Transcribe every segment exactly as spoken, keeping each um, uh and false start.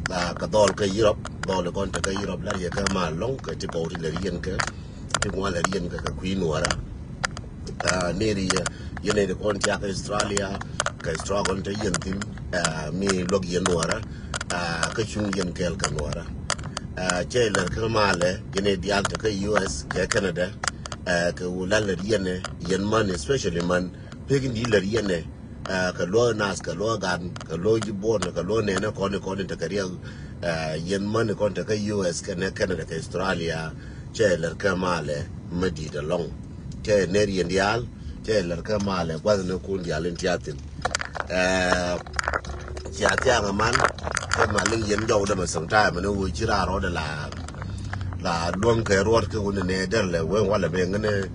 Kɛ dhɔl kä Europe, dhɔl kɔn te kä Europe lar yɛ kä ma lɔŋ kɛ ti kɔw ti lɛr yɛn kɛ ti ŋuan lɛr yɛn kɛ kɛ kui̱ nuɔra. Neri yɛn neri kɔn tiak Australia kɛ struggle te yɛn thin mi luɔk yɛn nuɔra. Kä cuŋ yɛn kɛɛl kɛ nuɔra. Cɛ lɛr kä malɛ yɛn neri dial te kä U S kɛ Canada. Kɛ wu la lɛr yɛn yɛn man, especially man pek ni lɛr yɛn kɛ luɔ nas kɛ luɔ gan kɛ luɔ ji̱ buɔn kɛ luɔ nɛnɛ kɔn kɔn tekɛ riɛk. Yɛn män kɔn tekɛ U S kɛnɛ Canada kɛ Australia. Cɛ lɛr kɛ malɛ mä di̱t alɔŋ. Cɛ ner yɛn diaal. Cɛ lɛr kɛ malɛ gua̱thni kun diaal in tiathin. Cia thiaŋ aman kɛ mal in yɛn jɔw dämɛ sometime ni wee ci raar rɔɔdɛ la la luäŋ kɛ ruɔt kɛ wun nɛ dɛr lɛ wee walɛ bɛ ŋäni.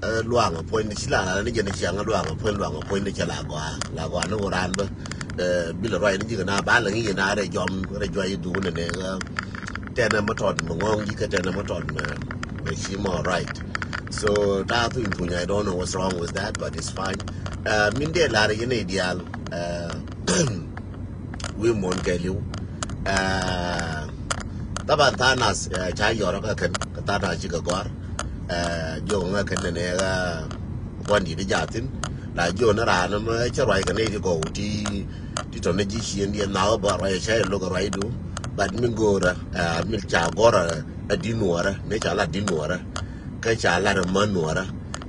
Luaŋ a puɔ̱ny ni ci la la ni jɛn ciaŋ luaŋ a puɔ̱ny luaŋ a puɔ̱ny ni cɛ la gɔaa la gɔaa ni wä raan bä. Bilɛ ruac ni ji̱ kɛ na ba lɛ ŋi̱i̱c na rɛ jɔm rɛ juac i̱ duun ni nɛ ɣä. Tɛnɛ mä tɔt mi ŋɔ̱ŋ ji̱ kɛ tɛnɛ mä tɔt mi mi ci mɔ right. So ta thuny thuny, I don't know what's wrong with that, but it's fine. Min dee lar yɛn i̱ diaal. Wi̱i̱ muɔ̱n kɛɛliw. Taban tha̱a̱ŋ nath ca yɔrɔ kä kɛn kɛ tha̱a̱ŋ nath cikɛ gɔ̱a̱r. Jiök ŋä kɛn nɛnɛ ɣä gua̱n di̱t i̱ jaathin la jiök ni raan ni cä ruac kɛ nɛy ti gɔw ti ti tɔ̱ ni ji̱ cien diɛn nhawä bä ruac ca ilok ruacdu. But mi go̱o̱rä mi ca gɔ̱rä a di̱t nuɔ̱ɔ̱rä ni ca lat di̱t nuɔ̱ɔ̱rä. Kä ca lat a män nuɔ̱ɔ̱rä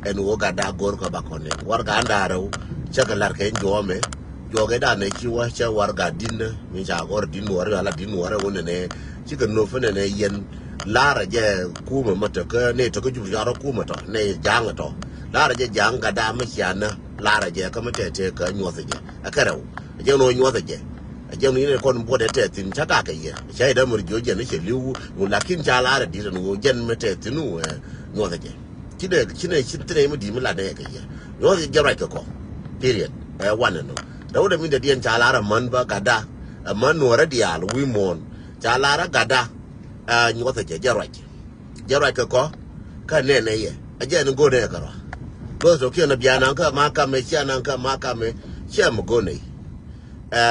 ɛn ɣöö gat da go̱o̱r kɛ bakɔn ni warɛga an da̱a̱ rɛw. Cä kɛ lat kɛ juɔ̱ɔ̱mɛ juɔk i̱ da̱a̱n ɛ ci wä cä warɛga di̱n mi ca gɔ̱r di̱n nuɔ̱ɔ̱rä ala di̱n nuɔ̱ɔ̱rä wä nɛnɛ. Cikɛ nop nɛnɛ yɛn la̱rä jɛ kumɛ mä tekä nɛ tekä jup ca rɔ kumɛ tɔ nɛ ja̱a̱ŋ tɔ. La̱rä jɛ ja̱a̱ŋ gat da mi cia nä la̱rä jɛ kä mi tɛtɛ kä nyuɔ̱th jɛ ɛ kɛ rɛw. Ɛ jɛ nɔ nyuɔ̱th jɛ ɛ jɛ nɔ yɛn kɔn buɔt ɛ tɛ thi̱n ca gak kɛ yɛ ca yɛ dämär jiɔ jɛ ni cɛ li̱w. Lakin ca la̱rä di̱t ɛn ɣöö jɛn mi tɛ thi̱n wɛ nyuɔ̱th jɛ. Ci dee ci ne ci thin mi di̱i̱t mi lat nɛ kɛ yɛ. Nyuɔth jɛ ruac kɛ kɔ. Period. Ɛ wanɛ nɔ. Rɛw dɛ mi dee diɛn ca lar ɛ män bä gatda. Ɛ män nuɔrä diaal wi̱i̱ muɔ̱ɔ̱n ca lar ɛ gatda. Ɛ nyuɔth jɛ jɛ ruac. Jɛ ruac kɛ kɔ. Kä nɛnɛ yɛ ɛ jɛ ni go̱o̱r nɛ kɛ rɔ. Bä thok kiɛn ɛ bia naŋ kä ma kamɛ cia naŋ kä ma kamɛ cia mi go̱o̱r nɛ. Ɛ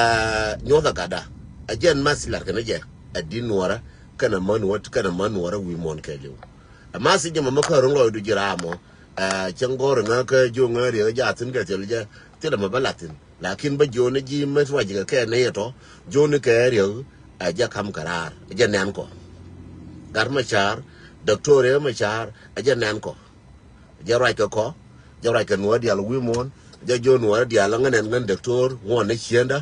nyuɔth ɛ gatda. Ɛ jɛ ni ma si lar kɛ ni jɛ ɛ di̱t nuɔrä. Kɛnɛ män nuɔrä kɛnɛ män nuɔrä wi̱i̱ muɔ̱ɔ̱n kɛ liw. Ɛ ma si jɛ mɛ mɛ kä ro̱ŋ lɔcdu ji̱ raamɔ. Cäŋ gɔ̱r ŋä kä jiö ŋä riek jaathin kɛ thil jɛ thilɛ mɛ bä lathin. Lakin bä jiöni ji̱ mɛ ruac kɛ kɛ ni yɛ tɔ jiöni kɛ riek. Ɛ jɛ kam kɛ raar ɛ jɛ nɛn kɔ. Gat mɛ ca̱r dɔktor ɛ mɛ ca̱r ɛ jɛ nɛn kɔ. Jɛ ruac kɛ kɔ jɛ ruac kɛ nuɔ̱ɔ̱r diaal wi̱i̱ muɔ̱ɔ̱n. Jɛ jiö nuɔ̱ɔ̱r diaal ŋä nɛn ŋän dɔktor ŋuɔ̱n ni ciendä.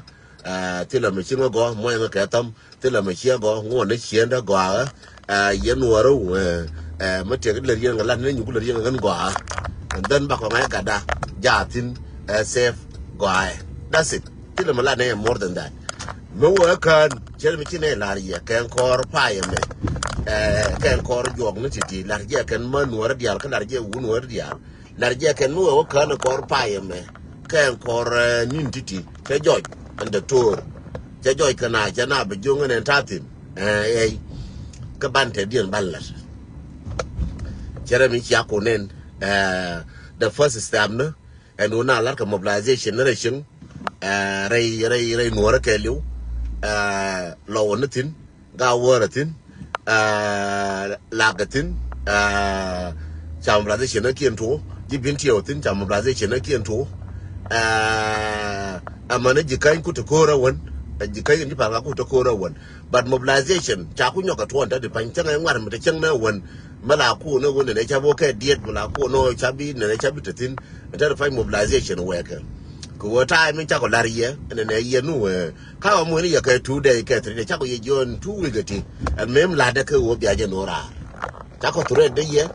Thilɛ mɛ ci ŋä gɔ̱ muɔ̱c ŋä kɛ thäm. Thilɛ mɛ ciɛ gɔ̱ ŋuɔ̱n ni ciendä gɔaa. Yɛn wä rɛw. Mɛ tiɛk lɛ riɛn kɛ lat ni nyuku lɛ riɛn kɛ ŋän gɔaa. And then bakɔ ŋa̱c gatda jaathin. Safe gɔaa. That's it. Thilɛ mɛ lat ni more than that. Mɛ wä kään cɛl mi ci nɛ lar yɛ kɛn kɔr payɛ mɛ. Kɛn kɔr juɔk ni titi lar jɛ kɛn ma nuɔrä diaal kä lar jɛ wun nuɔrä diaal. Lar jɛ kɛn mi wä wä kään kɔr payɛ mɛ. Kɛn kɔr nin titi cɛ jɔc ɛn dɔktor. Cɛ jɔc kɛ na cɛ na bi joŋ ɛn ɛn tathin. Ɛy kä ban tɛ diɛn ban lat. Cɛ rɛ mi cia kun ɛn the first step ni. Ɛn wä na lar kɛ mobilization ni rɛ cieŋ. Rɛy rɛy rɛy nuɔrä kɛ liw. Lɔ wä ni thin. Ga wärä thin. Lakɛ thin. Ca mobilization a kiɛn tuɔ ji̱ bin tiɛw thin ca mobilization a kiɛn tuɔ. Ɛmɛn a ji̱ käny kut ti ko̱r a wän. A ji̱ käny in ji̱ pa̱l ka kut ti ko̱r a wän. But mobilization ca ku nyɔk a tuɔn te di pa̱ny cäŋ a ŋuar mi te cäŋ na wän. Mi la ku ni wän nɛnɛ ca bok kɛ diet mi la ku ni ca bi nɛnɛ ca bi te thin. Te di pa̱ny mobilization wɛɛkɛ. Kɛ wä ta̱a̱ mi ca kɔ lar yɛ nɛnɛ yɛ nu wɛ. Ka wä mueni yɛ kɛ two day kɛ three day cakɔ yɛ jiɔn two week ɛ ti. Ɛn mem latdɛ kɛ wä bia jɛ no̱o̱ raar. Cakɔ threat dɛ yɛ.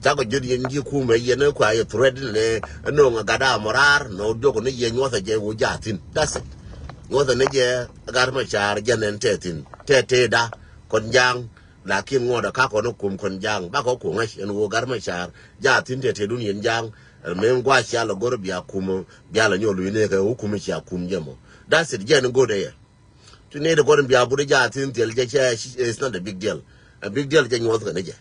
Cakɔ jot yɛn ji̱ kumɛ yɛn ɛ kua yɛ threat ni nɛ ɛn no̱o̱ŋ ɛ gat a mɔ raar nɔ diɔk ni yɛ nyuɔthɛ jɛ wä jaa thin. That's it. Nyuɔthɛ ni jɛ gat mɛ caar jɛ nɛn tɛ thin tɛ tëëda. Kɔn ja̱a̱ŋ. Lakin ŋuɔ̱t ɛ kakɔ ni kum kɔn ja̱a̱ŋ bakɔ ku ŋäc ɛn wä gat mɛ caar jaa thin tɛ tëëdun yɛn ja̱a̱ŋ. Ɛn mem gua̱a̱c cia lɛ go̱r bia kum bia lɛ nyɔl wi̱n ni kɛ wä kum cia kum jɛ mɔ. That's it jɛ ni go̱r dɛ yɛ. Ti nɛy ti gɔ̱r in bia but jaa thin thil jɛ cɛ, it's not a big deal. A big deal jɛ nyuɔth kɛ ni jɛ.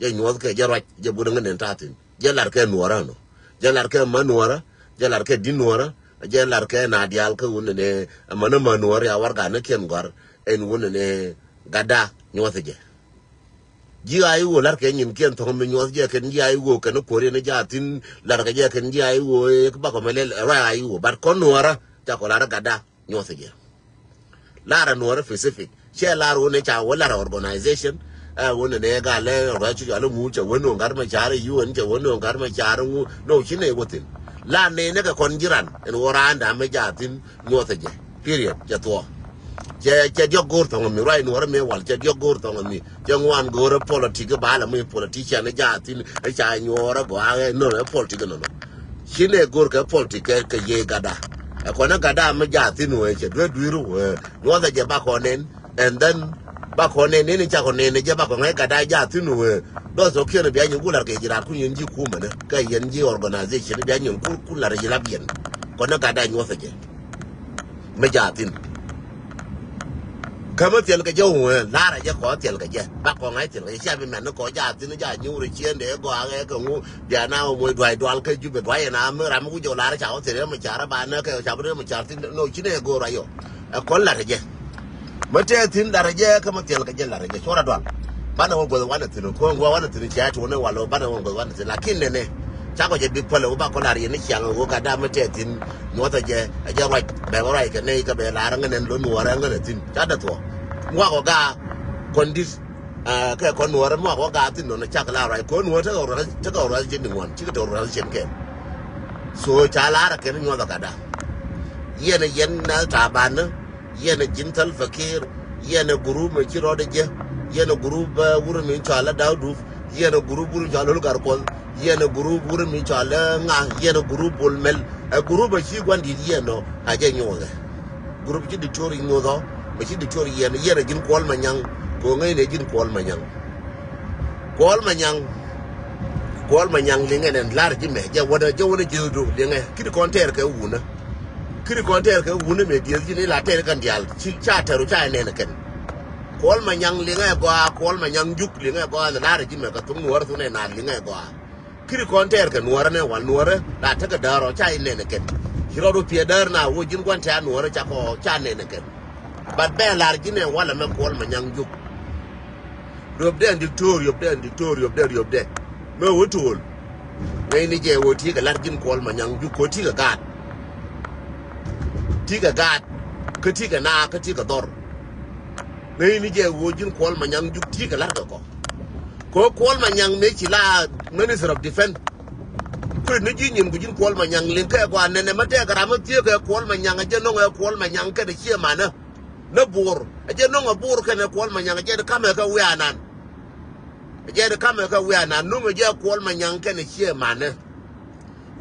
Jɛ nyuɔth kɛ jɛ ruac jɛ but ŋä nɛn ta̱a̱ thin jɛ lar kɛ nuɔrä nɔ. Jɛ lar kɛ ma nuɔrä. Jɛ lar kɛ di̱t nuɔrä. Jɛ lar kɛ na diaal kä wun ni ɛmɛ ni ma nuɔrä ya warɛga ni kiɛn gɔ̱r. Ɛn wun ɛn ɛ gatda nyuɔth jɛ. Ji̱ a i̱ ɣöö la̱rkɛ nyinkiɛn thɔ̱ŋ mi nyuɔth jɛ kɛn ji̱ a i̱ ɣöö kɛn kuäär yɛn jaathin la̱rkɛ jɛ kɛn ji̱ a i̱ ɣöö ɛ bakɔ mɛ lɛl ruac a i̱ ɣöö, but kɔn nuɔrä ca kɔ la̱rä gatda nyuɔth jɛ. La̱rä nuɔrä Pacific cɛ la̱r wun ɛ ca wä la̱rä organization. Ɛ wun ɛn ɛ gal lɛ ruac cu ca lɛ ŋu cɛ wä nuɔ̱ŋ gat mɛ ca̱r i̱ yuɔ̱n cɛ wä nuɔ̱ŋ gat mɛ ca̱r ŋu. No ci nɛ wä thin. La̱r nɛ nɛ kɛ kɔn ji̱ ran ɛn wä raan dam mɛ jaathin nyuɔth jɛ. Period. Cɛ thuɔ̱k. Cɛ, cɛ diɔk go̱o̱r thɔŋ mi ruac nuɔrä mi wal cɛ diɔk go̱o̱r thɔŋ mi. Cɛ ŋuan go̱o̱r ɛ politik ɛ ba la mi politician ɛ jaathin ɛ ca nyuɔɔr ɛ gɔaa ɛ nɔ ɛ politik ɛ nɔ nɔ. Ci nɛ go̱o̱r kɛ politik kɛ, kɛ yiëë gatda. Ɛ kɔn ɛ gatda mi jaathin wee cɛ duee dui̱r wee nyuɔth ɛ jɛ bakɔ nɛn. And then bakɔ nɛn nɛn ca kɔ nɛn ɛ jɛ bakɔ ŋa̱c gatda jaathin wee. Dɔth ɔ kiɛn bia nyin ku lar kɛ ji̱ raar ku nyin ji̱ kumɛ ni kɛ yɛn ji̱ organization bia nyin ku, ku lar ji̱ lap yɛn. Kɔn ɛ gatda nyuɔth ɛ jɛ. Mi jaathin. Kä mi thil kɛ jɛ wee la̱rä jɛ kɔ thil kɛ jɛ bakɔ ŋa̱c thil kɛ jɛ cia bi mɛn ni kɔ jaathin ja nyiwrɛ ciendɛ gɔaa ɛ kɛ ŋu. Bia na wä moc dua̱c dual kä Jubɛ dua̱c ɛn a mi ram mi ku jɛ wä la̱rä ca wä thil rɛ mi car ba nä kɛ ca bi rɛ mi car thin no ci nɛ go̱o̱r ayɔ. Ɛ kɔn la̱rä jɛ. Mä tɛɛ thi̱n la̱rä jɛ kä mä thiɛl kɛ jɛ la̱rä jɛ cuɔrɛ dual. Banɛ wä guäth wanɛ thi̱n ko̱o̱ŋ guä wanɛ thi̱n cia tuɔ̱nɛ wal wä banɛ wä guäth wanɛ thi̱n lakin nɛnɛ. Cakɔ jɛ bik päl wä bakɔ la̱r yɛn ni ciaŋ wä gatda mä tɛɛ thi̱n. Nyuɔthɛ jɛ ɛ jɛ ruac bɛ wä ruac kɛ nɛy kä bɛ la̱r ŋä nɛn lo̱n wä rɛ ŋä nɛ thi̱n ca dɛ thuɔ̱k. Ŋuakɔ gaa kɔn di̱t. Kɛ kɔn nuɔ̱ɔ̱rä muak wä gaa thi̱n nɔnɔ cak la ruac kɔn nuɔ̱ɔ̱rä tekɛ ruac, tekɛ ruac cin di ŋuan cikɛ tekɛ ruac cin kɛn. So ca lar kɛn nyuɔth gatda. Yɛn yɛn na tabanä. Yɛn ji̱n thäl fakir. Yɛn gurup mi ci rɔɔdɛ jɛ. Yɛn gurup wur mi cɔal la daw dup. Yɛn gurup wur mi cɔal la lul gar kuɔth. Yɛn gurup wur mi cɔal la ŋa. Yɛn gurup bul mɛl. Ɛ gurup a ci gua̱n di̱t yɛn nɔ a jɛ nyuɔthɛ. Gurup ci diktor i̱ nyuɔthɔ mɛ ci diktor yɛn yɛn a ji̱n kuɔl ma nyaŋ. Kɛ ŋäcnɛ ji̱n kuɔl ma nyaŋ. Kuɔl ma nyaŋ. Kuɔl ma nyaŋ liŋɛ nɛn lar ji̱ mɛ jɛ wänä jɛ wänä ji̱ du liŋɛ ki̱n kɔn tɛɛr kɛ wunä. Ki̱n kɔn tɛɛr kɛ wunä mɛ dieth ji̱n ila tɛɛr kɛn diaal ci ca tɛru ca nɛn kɛn. Kuɔl ma nyaŋ liŋɛ gɔaa kuɔl ma nyaŋ juk liŋɛ gɔaa ni lar ji̱ mɛ kɛ thuk nuɔr thuk nɛ na liŋɛ gɔaa. Kiri kɔn tɛɛr kɛ nuɔrä nɛ wal nuɔrä la tekɛ däär ɔ ca inɛnɛ kɛn. Ci rɔɔd wä piɛ däär na wä ji̱n gua̱n tɛ̈r nuɔrä ca kɔ ca nɛnɛ kɛn. Bat bɛ lar ji̱n ɛ wal ɛmɛ kuɔl ma nyaŋ juk. Riöpdɛ ɛn diktor riöpdɛ ɛn diktor riöpdɛ riöpdɛ. Mɛ wä to̱o̱l. Ŋäcni jɛ wä ti̱i̱ kɛ lar ji̱n kuɔl ma nyaŋ juk kɔ ti̱i̱ kɛ gaat. Ti̱i̱ kɛ gaat. Kä ti̱i̱ kɛ naak kä ti̱i̱ kɛ dhɔr. Ŋäcni jɛ wä ji̱n kuɔl ma nyaŋ juk ti̱i̱ kɛ lar kɛ kɔ. Kɛ kuɔl ma nyaŋ mëë ci la Minister of Defense. Kui̱ ni ji̱ nyin ku ji̱n kuɔl ma nyaŋ liŋ kɛ gɔaa nɛnɛ ma tɛɛk ram ma thieek kɛ kuɔl ma nyaŋ a jɛ no̱ŋ ɛ kuɔl ma nyaŋ kɛnɛ ciɛ manä. Nä buur a jɛ no̱ŋ a buur kɛnɛ kuɔl ma nyaŋ a jɛ di kamɛ kɛ wiaa nan. A jɛ di kamɛ kɛ wiaa nan no̱ŋ a jɛ kuɔl ma nyaŋ kɛnɛ ciɛ manä.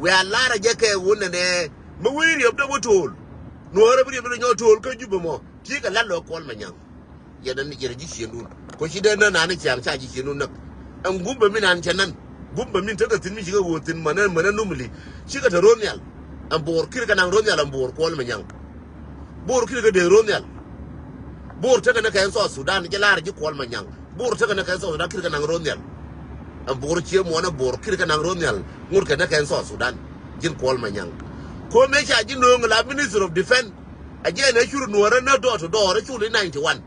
Wiaa lar a jɛ kɛ wun nɛnɛ mi wi̱i̱ riɛp dee wä to̱o̱l. Nuɔ̱ɔ̱rä bi riɛp dee nyɔ to̱o̱l kä Jubɛ mɔ ti̱i̱ kɛ lat lɔ kuɔl ma nyaŋ. Yɛn ni yɛn ji̱ ciendun. Ko ci dee nä nani ciaŋ ca ji̱ ciendun näk. Ɛn gumbä min an cɛ nan. Gumbä min tekɛ thi̱n mi cikɛ ɣöö thi̱n mänä mänä numili. Cikɛ te ro̱n nhial. Ɛn bo̱o̱r kiri kɛ naŋ ro̱n nhial ɛn bo̱o̱r kuɔl mɛ nyaŋ. Bo̱o̱r kiri kɛ dee ro̱n nhial. Bo̱o̱r tekɛ ni kɛ ɛn South Sudan jɛ la̱r ji̱ kuɔl mɛ nyaŋ. Bo̱o̱r tekɛ ni kɛ ɛn South Sudan kiri kɛ naŋ ro̱n nhial. Ɛn bo̱o̱r cie muɔnɛ bo̱o̱r kiri kɛ naŋ ro̱n nhial. Ŋot kɛ ni kɛ ɛn South Sudan. Ji̱n kuɔl mɛ nyaŋ. Ko mëë ca ji̱ nööŋ la Minister of Defense. A jɛ nɛ cur nuɔrä nä dɔɔr to dɔɔr cur i̱ ninety one.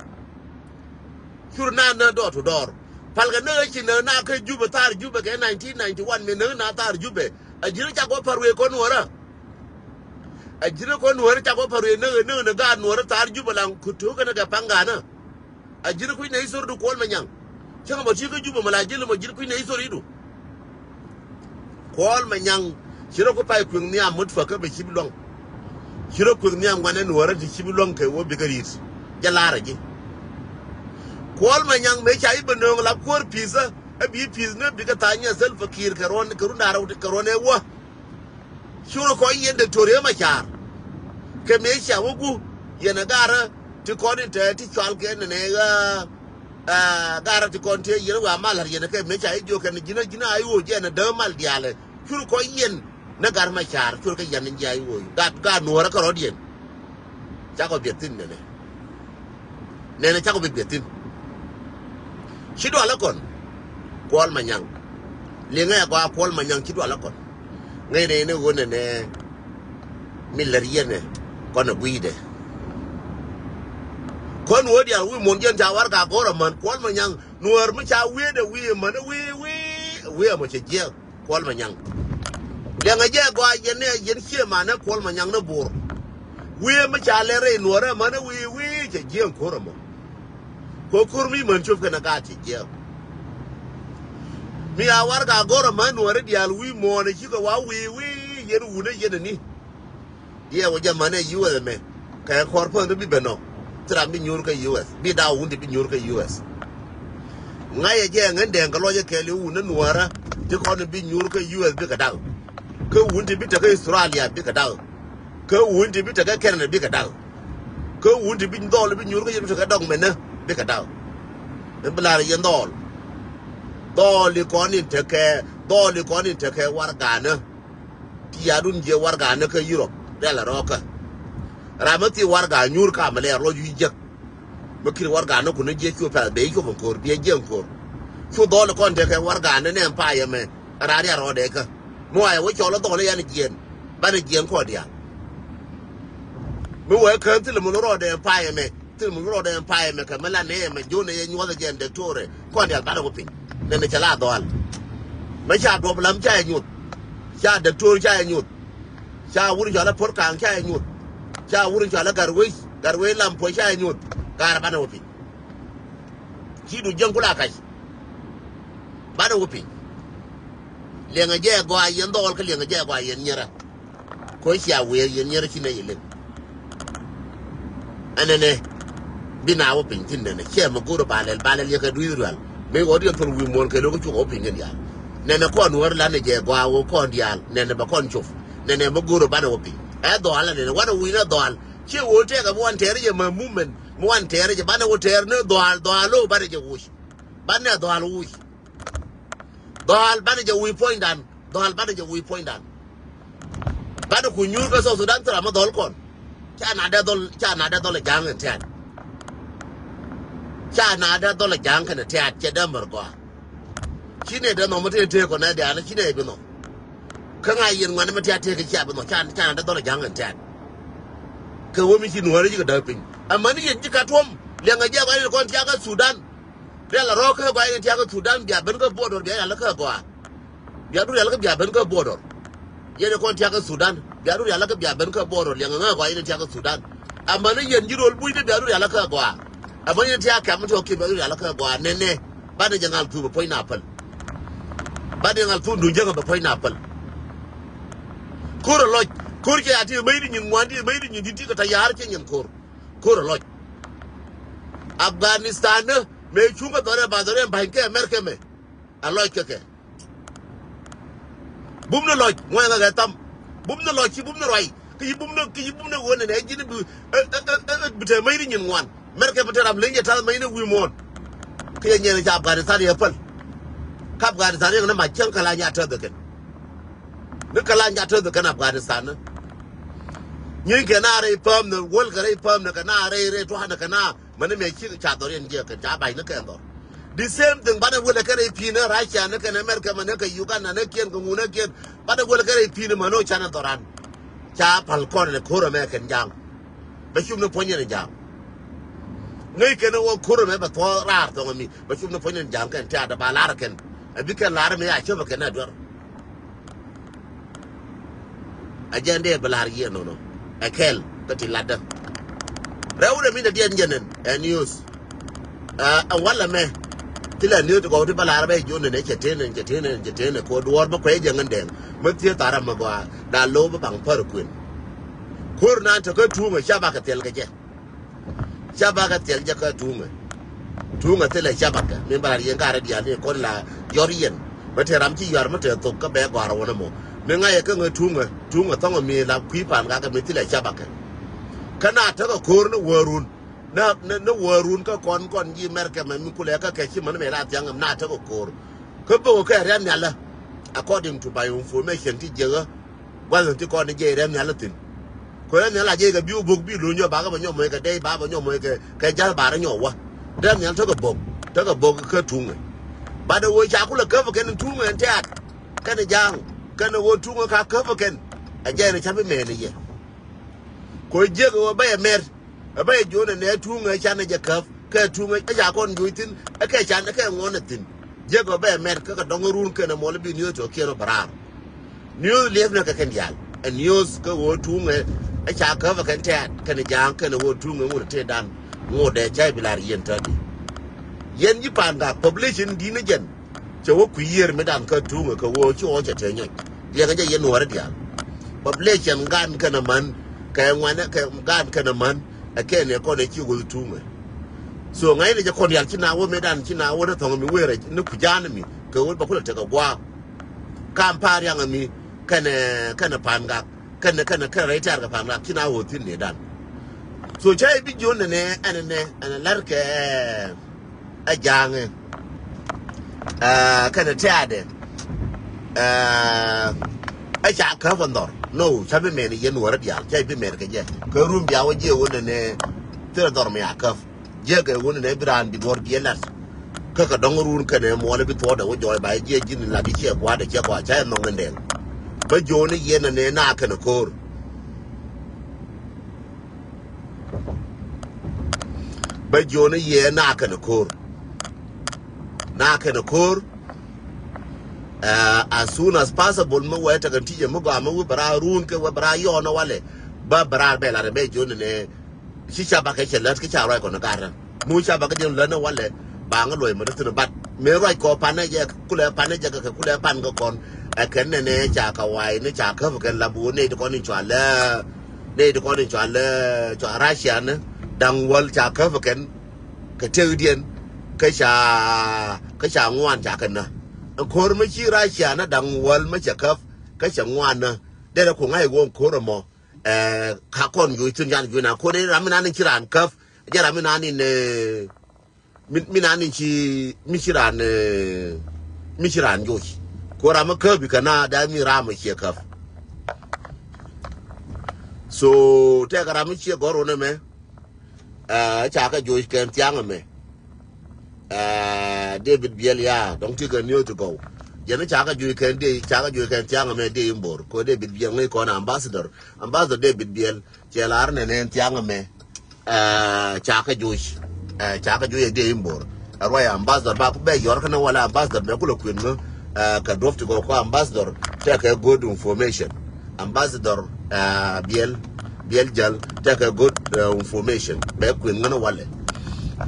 Cur na nä dɔɔr to dɔɔr. Palkɛ nä ci nä na kä Jubɛ thar Jubɛ kɛ nineteen ninety one mi nä na thar Jubɛ. A ji̱n ca gɔ par wee kɔn nuɔrä. A ji̱n kɔn nuɔrä ca gɔ par wee nä nä nä gaat nuɔrä thar Jubɛ laŋ ku tuk kɛn kɛ paŋ ganä. A ji̱n kui̱ nɛ isor du kuɔl mɛ nyaŋ. Cäŋ bä ci kä Jubɛ mɛ la ji̱n mɛ ji̱n kui̱ nɛ isor idu. Kuɔl mɛ nyaŋ ci rɔ ku pay kueŋ nhiam mut fäkä bɛ ci bi luäŋ. Ci rɔ kueŋ nhiam ŋuanɛ nuɔrä ti ci bi luäŋ kɛ wä bikɛ ri̱t. Jɛ la̱rä ji̱. Kuɔl mɛ nyaŋ mëë ca i̱ bɛ nööŋ la kuäär pi̱thä ɛ bi pi̱th ni bikɛ tha̱a̱ny ɛ Salva Kiir kɛ ruɔ̱n kɛ run da̱rä kɛ ruɔ̱n ɛ wä. Curɛ kɔ yɛn Diktoria Macar. Kɛ mëë cia wä gu yɛn ɛ garä ti kɔn in te ti cual kɛ nɛnɛ ɣä. Ɛ garä ti kɔn tëë yɛn wä a mal la̱r yɛn kɛ mëë ca i̱ jiök kɛn ji̱n a ji̱n a i̱ ɣöö jɛn a däk mal diaalɛ. Cur kɔ yɛn ni Gat Macar cur kɛ yɛn in ji̱ a i̱ ɣöö gat gat nuɔ̱ɔ̱rä kärɔ̱diɛn. Cakɔ biɛth thi̱n nɛnɛ. Nɛnɛ cakɔ bi biɛth thi̱n. Ci dualä kɔn. Kuɔl Manyaŋ. Liŋɛ gɔaa Kuɔl Manyaŋ ci dualä kɔn. Ŋäcnɛ in i̱ ɣöö nɛnɛ. Mi lär yɛnɛ kɔn ɛ gui̱dɛ. Kɔn wä diaal wi̱i̱ muɔ̱n jiɛn ca warɛgak go̱r amäni Kuɔl Manyaŋ. Nuäär mi ca wi̱i̱dɛ wi̱i̱ amäni wi̱i̱ wi̱i̱ wi̱i̱ amɔ cɛ jiɛk Kuɔl Manyaŋ. Liɛŋɛ jɛ gɔaa yɛn nɛ yɛn ciɛ manɛ Kuɔl Manyaŋ ni Bor. Wi̱i̱ mi ca lɛ rɛy Nuäärä amäni wi̱i̱ wi̱i̱ cɛ jiɛk ko̱r amɔ. Kɛ ko̱r mi män cop kɛnɛ gaat cɛ jiɛk. Mi a warɛgak go̱r amäni Nuäärä diaal wi̱i̱ muɔ̱ɔ̱n cikɛ wa wi̱i̱ wi̱i̱ yɛn wunä yɛn ani. Yɛ wä jɛ manɛ U S mɛ. Kɛ kɔr pän bi bɛ nɔ. Ti ram bi nyuur kä U S. Bi daw wun ti bi nyuur kä U S. Ŋa̱cɛ jɛ ŋän dɛŋ kɛ lɔcɛ kɛɛl i̱ wun ni Nuäärä. Ti kɔn bi nyuur kä U S bikɛ da̱k. Kä wun ti bi tekä Australia bikɛ da̱k. Kä wun ti bi tekä Canada bikɛ da̱k. Kä wun ti bi dhɔl bi nyuur kä yɛn bi tekä dɔk mɛnä bikɛ da̱k. Ni bi lar yɛn dhɔl. Dhɔl i̱ kɔn in tekɛ, dhɔl i̱ kɔn in tekɛ warɛganä. Ti ya̱dun jiɛ warɛganä kä Europe. Rɛl a rɔɔkä. Ram mi thi warɛga nyuur kamɛ lɛ rɔ jui̱ jek. Mi kir warɛganä kun jiɛ cu pɛth bɛ i̱ cuɔp in ko̱r, biɛ jiɛ in ko̱r. Cu dhɔl i̱ kɔn tekɛ warɛganä nɛ in payɛ mɛ. Raan ya rɔɔdɛ kä. Mi wayɛ wä cɔl i̱ dhɔl i̱ yan jiɛn. Banɛ jiɛn kɔn diaal. Mi wee kään thil mun rɔɔdɛ in payɛ mɛ. Thil mun rɔɔdɛ in payɛ mɛ kɛ mi la nɛ mɛ jonɛ yɛ nyuɔth jɛn dɛktore. Kɔn diaal banɛ wä piny. Nɛnɛ cɛ la dhɔal. Mɛ ca duɔp lam ca yɛ nyuth. Ca dɛktor ca yɛ nyuth. Ca wur cɔal a por kaŋ ca yɛ nyuth. Ca wur cɔal a gat wec, gat wec lam puɔc ca yɛ nyuth. Gaar banɛ wä piny. Ci du jiäŋ kula kac. Banɛ wä piny. Liɛŋɛ jɛ gɔaa yɛn dhɔɔl kä liɛŋɛ jɛ gɔaa yɛn nyɛrɛ. Kɔ cia wiee yɛn nyɛrɛ ci nɛ yɛ lek. Ɛnɛnɛ. Bi na wä piny thin nɛnɛ ciɛ mɛ go̱o̱r ba lɛl ba lɛl yɛ kɛ dui̱th rual. Mëë ɣɔt yɛn thol wi̱i̱ muɔ̱ɔ̱n kɛ lo̱k kä cuk wä piny kɛn diaal. Nɛnɛ kɔn wär lanɛ jɛ gɔaa wä kɔn diaal nɛnɛ bɛ kɔn cop. Nɛnɛ mɛ go̱o̱r banɛ wä piny ɛ dhɔal ɛnɛnɛ wanɛ wi̱i̱n ɛ dhɔal. Ciɛ ɣöö tɛɛkɛ mi wan tɛɛr jɛ mɛ movement mi wan tɛɛr jɛ banɛ wä tɛɛr ni dhɔal dhɔal lo̱o̱ banɛ jɛ wuc. Banɛ dhɔal wuc. Dhɔal banɛ jɛ wi̱i̱ puɔ̱nydan. Dhɔal banɛ jɛ wi̱i̱ puɔ̱nydan. Banɛ ku nyuur kä South Sudan thil ram mi dhɔl kɔn. Ca na dee dhɔl ca na dee dhɔl ɛ ja̱a̱ŋ kɛn tɛ̈t. Ca na dee dhɔl ɛ ja̱a̱ŋ kɛn tɛ̈t cɛ dee mär gɔaa. Ci nɛ dee nhɔm mi tëë tëë kɔn nɛ diaal ci nɛ bi nhɔm. Kä ŋa̱ yɛn ŋuani mi tiat tëë kɛ cia bi nhɔm ca na dee dhɔl ɛ ja̱a̱ŋ kɛn tɛ̈t. Kɛ wä mi ci nuɔ̱ɔ̱ri ci kɛ däk piny amäni yɛn ci ka tuɔ̱m. Liɛŋɛ jiɛk ɣɔn in kɔn tiakä Sudan. Rial a rɔɔk kä gɔaa in tiakä Sudan bia ben kä border bia yal kä gɔaa. Bia du rial kä bia ben kä border. Yɛn kɔn tiakä Sudan bia du rial kä bia ben kä border liɛŋ ŋä gɔaa in tiakä Sudan. Amäni yɛn ji̱ rol buc ni bia du rial kä gɔaa. Amäni yɛn tiakä kɛm ti ɔki bia du rial kä gɔaa nɛnɛ. Banɛ jɛ ŋal thuu bɛ puɔ̱ny na päl. Banɛ jɛ ŋal thuu duŋ jäŋä bɛ puɔ̱ny na päl. Ko̱r a lɔc ko̱r cɛ a ti mec di nyin ŋuan ti mec di nyin ti ti kɛ tayar cɛ nyin ko̱r. Ko̱r a lɔc. Afghanistan ni mëë cuŋ kä dhɔrɛ ba dhɔrɛ ba̱ny kɛ America mɛ. A lɔc kɛ kɛ. Bum ni lɔc ŋuɛŋɛ kɛ tham. Bum ni lɔc ci bum ni ruac ki yi bum ni ki yi bum ni ɣöö nɛnɛ ji̱n bi bi te mec ni nyin ŋuan. America bi te ram leny jɛ ta̱th mec ni wi̱i̱ muɔ̱ɔ̱n. Ki yɛ nyɛn ca Afghanistan yɛ päl. Ka Afghanistan yɛ ni mac cäŋ kɛ la nya täth kɛn. Ni kɛ la nya täth kɛn Afghanistan ni. Nyin kɛ na rɛy päm ni wäl kɛ rɛy päm ni kɛ na rɛy rɛy tua̱a̱n ni kɛ na. Mäni mëë ci ca dhɔr yɛn jiɛk kɛn ca bac ni kɛn dhɔr. The same thing banɛ wël kɛ rɛy pi̱i̱n ni Russia ni kɛn America mäni kɛ Uganda ni kiɛn kɛ ŋun ni kiɛn. Banɛ wël kɛ rɛy pi̱i̱n ni mäni canɛ dhɔran. Ca pal kɔn ni ko̱r ɛmɛ kɛn ja̱a̱ŋ. Bɛ cup ni puɔ̱ny yɛn ja̱a̱ŋ. Ŋäc kɛn wä ko̱r ɛmɛ bɛ thuɔ̱ɔ̱ raar thɔŋ mi bɛ cup ni puɔ̱ny yɛn ja̱a̱ŋ kɛn tɛ̈t ba lar kɛn. Ɛ bi kɛn lar mi a cop ɛ kɛn ɛ duer. Ɛ jɛn dee bi la̱r yiëë nɔnɔ ɛ kɛl kä ti latdä. Rɛwdɛ mi dɛ diɛn jɛ nɛn ɛ news. Ɛ walɛ mɛ. Ti lɛ news ti gɔw ti bä la̱r bɛ jion nɛn ɛ cɛ tëë nɛn cɛ tëë nɛn cɛ tëë nɛn kɛ duɔɔr bä kuɛ jɛ ŋän dɛŋ. Mä thiee thaar ɛmɛ gɔaa da lo̱w bä baŋ pär kuën. Kuäär nan te kä tuuŋ ɛ ca bakɛ thil kɛ jɛ. Ca bakɛ thil jɛ kä tuuŋɛ. Tuuŋɛ thilɛ ca bakɛ min ba lar yɛn karɛ diaal ni kɔn la yɔr yɛn. Bä te ram ci yɔr mi te thok kä bɛ gɔar wä ni mɔ mi ŋa̱cɛ kä ŋä tuuŋɛ tuuŋɛ thɔŋɛ mi la kui̱ pan gakɛ mi thilɛ ca bakɛ. Kä na tekɛ ko̱r ni wäärun. Ni wäärun kä kɔn kɔn ji̱ mɛrkɛ mɛ mi kulɛ kä kɛ ci män mɛ la thiaŋ na tekɛ ko̱r. Kä bä wä kɛ rian nhialä. According to my information ti jiäkä. Gua̱th in ti kɔn ni jiɛc rɛm nhial ithin. Kɛ rɛm nhial a jiɛc kɛ biu bok bi lo̱ny jɔ bakɛ bɛ nyɔk mɔc kɛ dɛy ba bɛ nyɔk mɔc kɛ kɛ ja̱l ba rɛ nyɔk wä. Rɛm nhial tekɛ bok tekɛ bok kä tuŋɛ. Bat ɛ ɣöö ca kulɛ käp kɛn tuŋɛ ɛn tɛ̈t. Kɛn ja̱a̱ŋ kɛn ɛ ɣöö tuŋɛ ka käp kɛn. Ɛ jɛn ɛ ca bi mɛɛn ɛ yɛ. Kɛ ɣöö jiɛk ɛ ɣöö bä yɛ mɛr. Ɛ bä yɛ jiɔn ɛ nɛ tuŋ ɛ can ɛ jɛ käp kɛ tuŋ ɛ ca kɔn juɔc thi̱n ɛ kɛ can ɛ kɛ ŋuɔn ɛ thi̱n. Jiɛk ɛ bä ɛ mɛt kä kɛ dɔŋ ɛ run kɛn ɛ muɔl ɛ bi niöth tɔ kiɛn ɛ bɛ raar. Niöth liɛpnɛ kɛ kɛn diaal ɛ niöth kɛ ɣöö tuŋɛ ɛ ca käp ɛ kɛn tɛ̈t kɛn ja̱a̱ŋ kɛn ɣöö tuŋɛ ŋot ɛ tëëdan. Ŋot ɛ ca i̱ bi la̱r yɛn tätdi. Yɛn ji̱ Pangak population di̱n ɛ jɛn cɛ wä kui̱ yiër mi dan kä tuŋɛ kɛ ɣöö ci ɣɔw cɛ tëë nyɔc. Diɛkɛ jɛ yɛn Nuäärä diaal. Population gan kɛn ɛ män kɛ ŋuanɛ kɛ gan kɛn ɛ män ɛ kɛn ɛ kɔn ɛ ci ɣöth tuŋɛ. So ŋa̱cnɛ jɛ kɔn diaal ci na wä mi dan ci na wä ni thɔŋ mi wëërɛ ni kui̱ ja̱a̱n mi kɛ ɣöö bɛ kulɛ tekɛ gua̱a̱k. Kam pa̱a̱r yaŋ mi kɛnɛ kɛnɛ Pangak kɛnɛ kɛnɛ kɛnɛ rɛy tɛ̈r kɛ Pangak ci na wä thi̱n ni dan. So cä i̱ bi jiɔn nɛnɛ ɛn nɛ ɛn la̱rkɛ ɛ ja̱a̱ŋɛ kɛnɛ tɛ̈dɛ ɛ ca käp ɛ nhɔr. No, cä bi mɛn yɛn Nuäärä diaal cä i̱ bi mɛn kɛ jɛ kɛ rum bia wä jiɛ wä nɛnɛ thilɛ dhɔr mi a käp. Jiɛkɛ wun nɛ bi raan bi duɔ̱r biɛ lat. Kä kɛ dɔ̱ŋ run kɛnɛ muɔlɛ bi thuɔɔdɛ wä jɔɔy ba jiɛ ji̱n lat i̱ ciɛ gua̱a̱dɛ ciɛ kɔa ca ɛ nhɔŋ in dɛŋ. Bä jiɔni yɛn nɛ na kɛnɛ ko̱o̱r. Bä jiɔni yɛ na kɛnɛ ko̱o̱r. Na kɛnɛ ko̱o̱r. As soon as possible mi wee tekɛn ti̱cɛ mi gɔaa mi wi̱i̱ bɛ raa run kɛ wee bɛ raa yɔɔn walɛ. Bä bɛ raa bɛ lat bɛ jiɔni nɛ. Ci ca bakɛ cɛ lät ki ca ruac kɔn gat. Mu ca bakɛ jɛ lät ni walɛ. Ba ŋä luɔc mɛ ti thin bat mi ruac kɔ panɛ jɛ kulɛ panɛ jɛ kɛ kulɛ pan kɛ kɔn. Ɛ kɛn nɛ nɛ ca kɛ wai ni ca käp kɛn lap wä nɛ ti kɔn in cua lɛ. Nɛ ti kɔn in cua lɛ cua Russia ni daŋ wäl ca käp kɛn. Kɛ tëkdiɛn kä ca kä ca ŋuan ca kɛn nä. Ɛn ko̱r mi ci Russia ni daŋ wäl mi cɛ käp kä cɛ ŋuan nä. Derɛ ku ŋa̱c wä ɛn ko̱r ɛmɔ. Ɛ ka kɔn juɔc thi̱n yan juɔc na ko̱n in ram mi nan in ci raan käp. Jɛ ram mi nan in ɛ mi mi nan in ci mi ci raan ɛ mi ci raan juɔc. Ko̱ ram mi käp ikä na da mi ram mi ciɛ käp. So tɛk ram mi ciɛ gɔr wä nɛ mɛ. Ɛ ca kɛ juɔc kɛn thiaŋ ɛmɛ. Ɛ David Biɛl ya dɔŋ ti kɛ niöt ti gɔw. Jɛn ca kɛ juɔc kɛn dee ca kɛ juɔc kɛn thiaŋ ɛmɛ dee in bo̱r ko̱ David Biɛl ŋäc kɔn ambassador. Ambassador David Biɛl cɛ lar nɛn ɛn thiaŋ ɛmɛ. Ɛ ca kɛ juɔc. Ɛ ca kɛ juɔc ɛ dee in bo̱r. Ɛ ruac ambassador ba ku bɛ yɔr kɛn wala ambassador mɛ kulɛ kuën ŋä. Ɛ kɛ duɔp ti gɔw kɔ ambassador tɛkɛ good information. Ambassador ɛ Biɛl Biɛl jäl tɛkɛ good ɛ information bɛ kuën ŋä ni walɛ.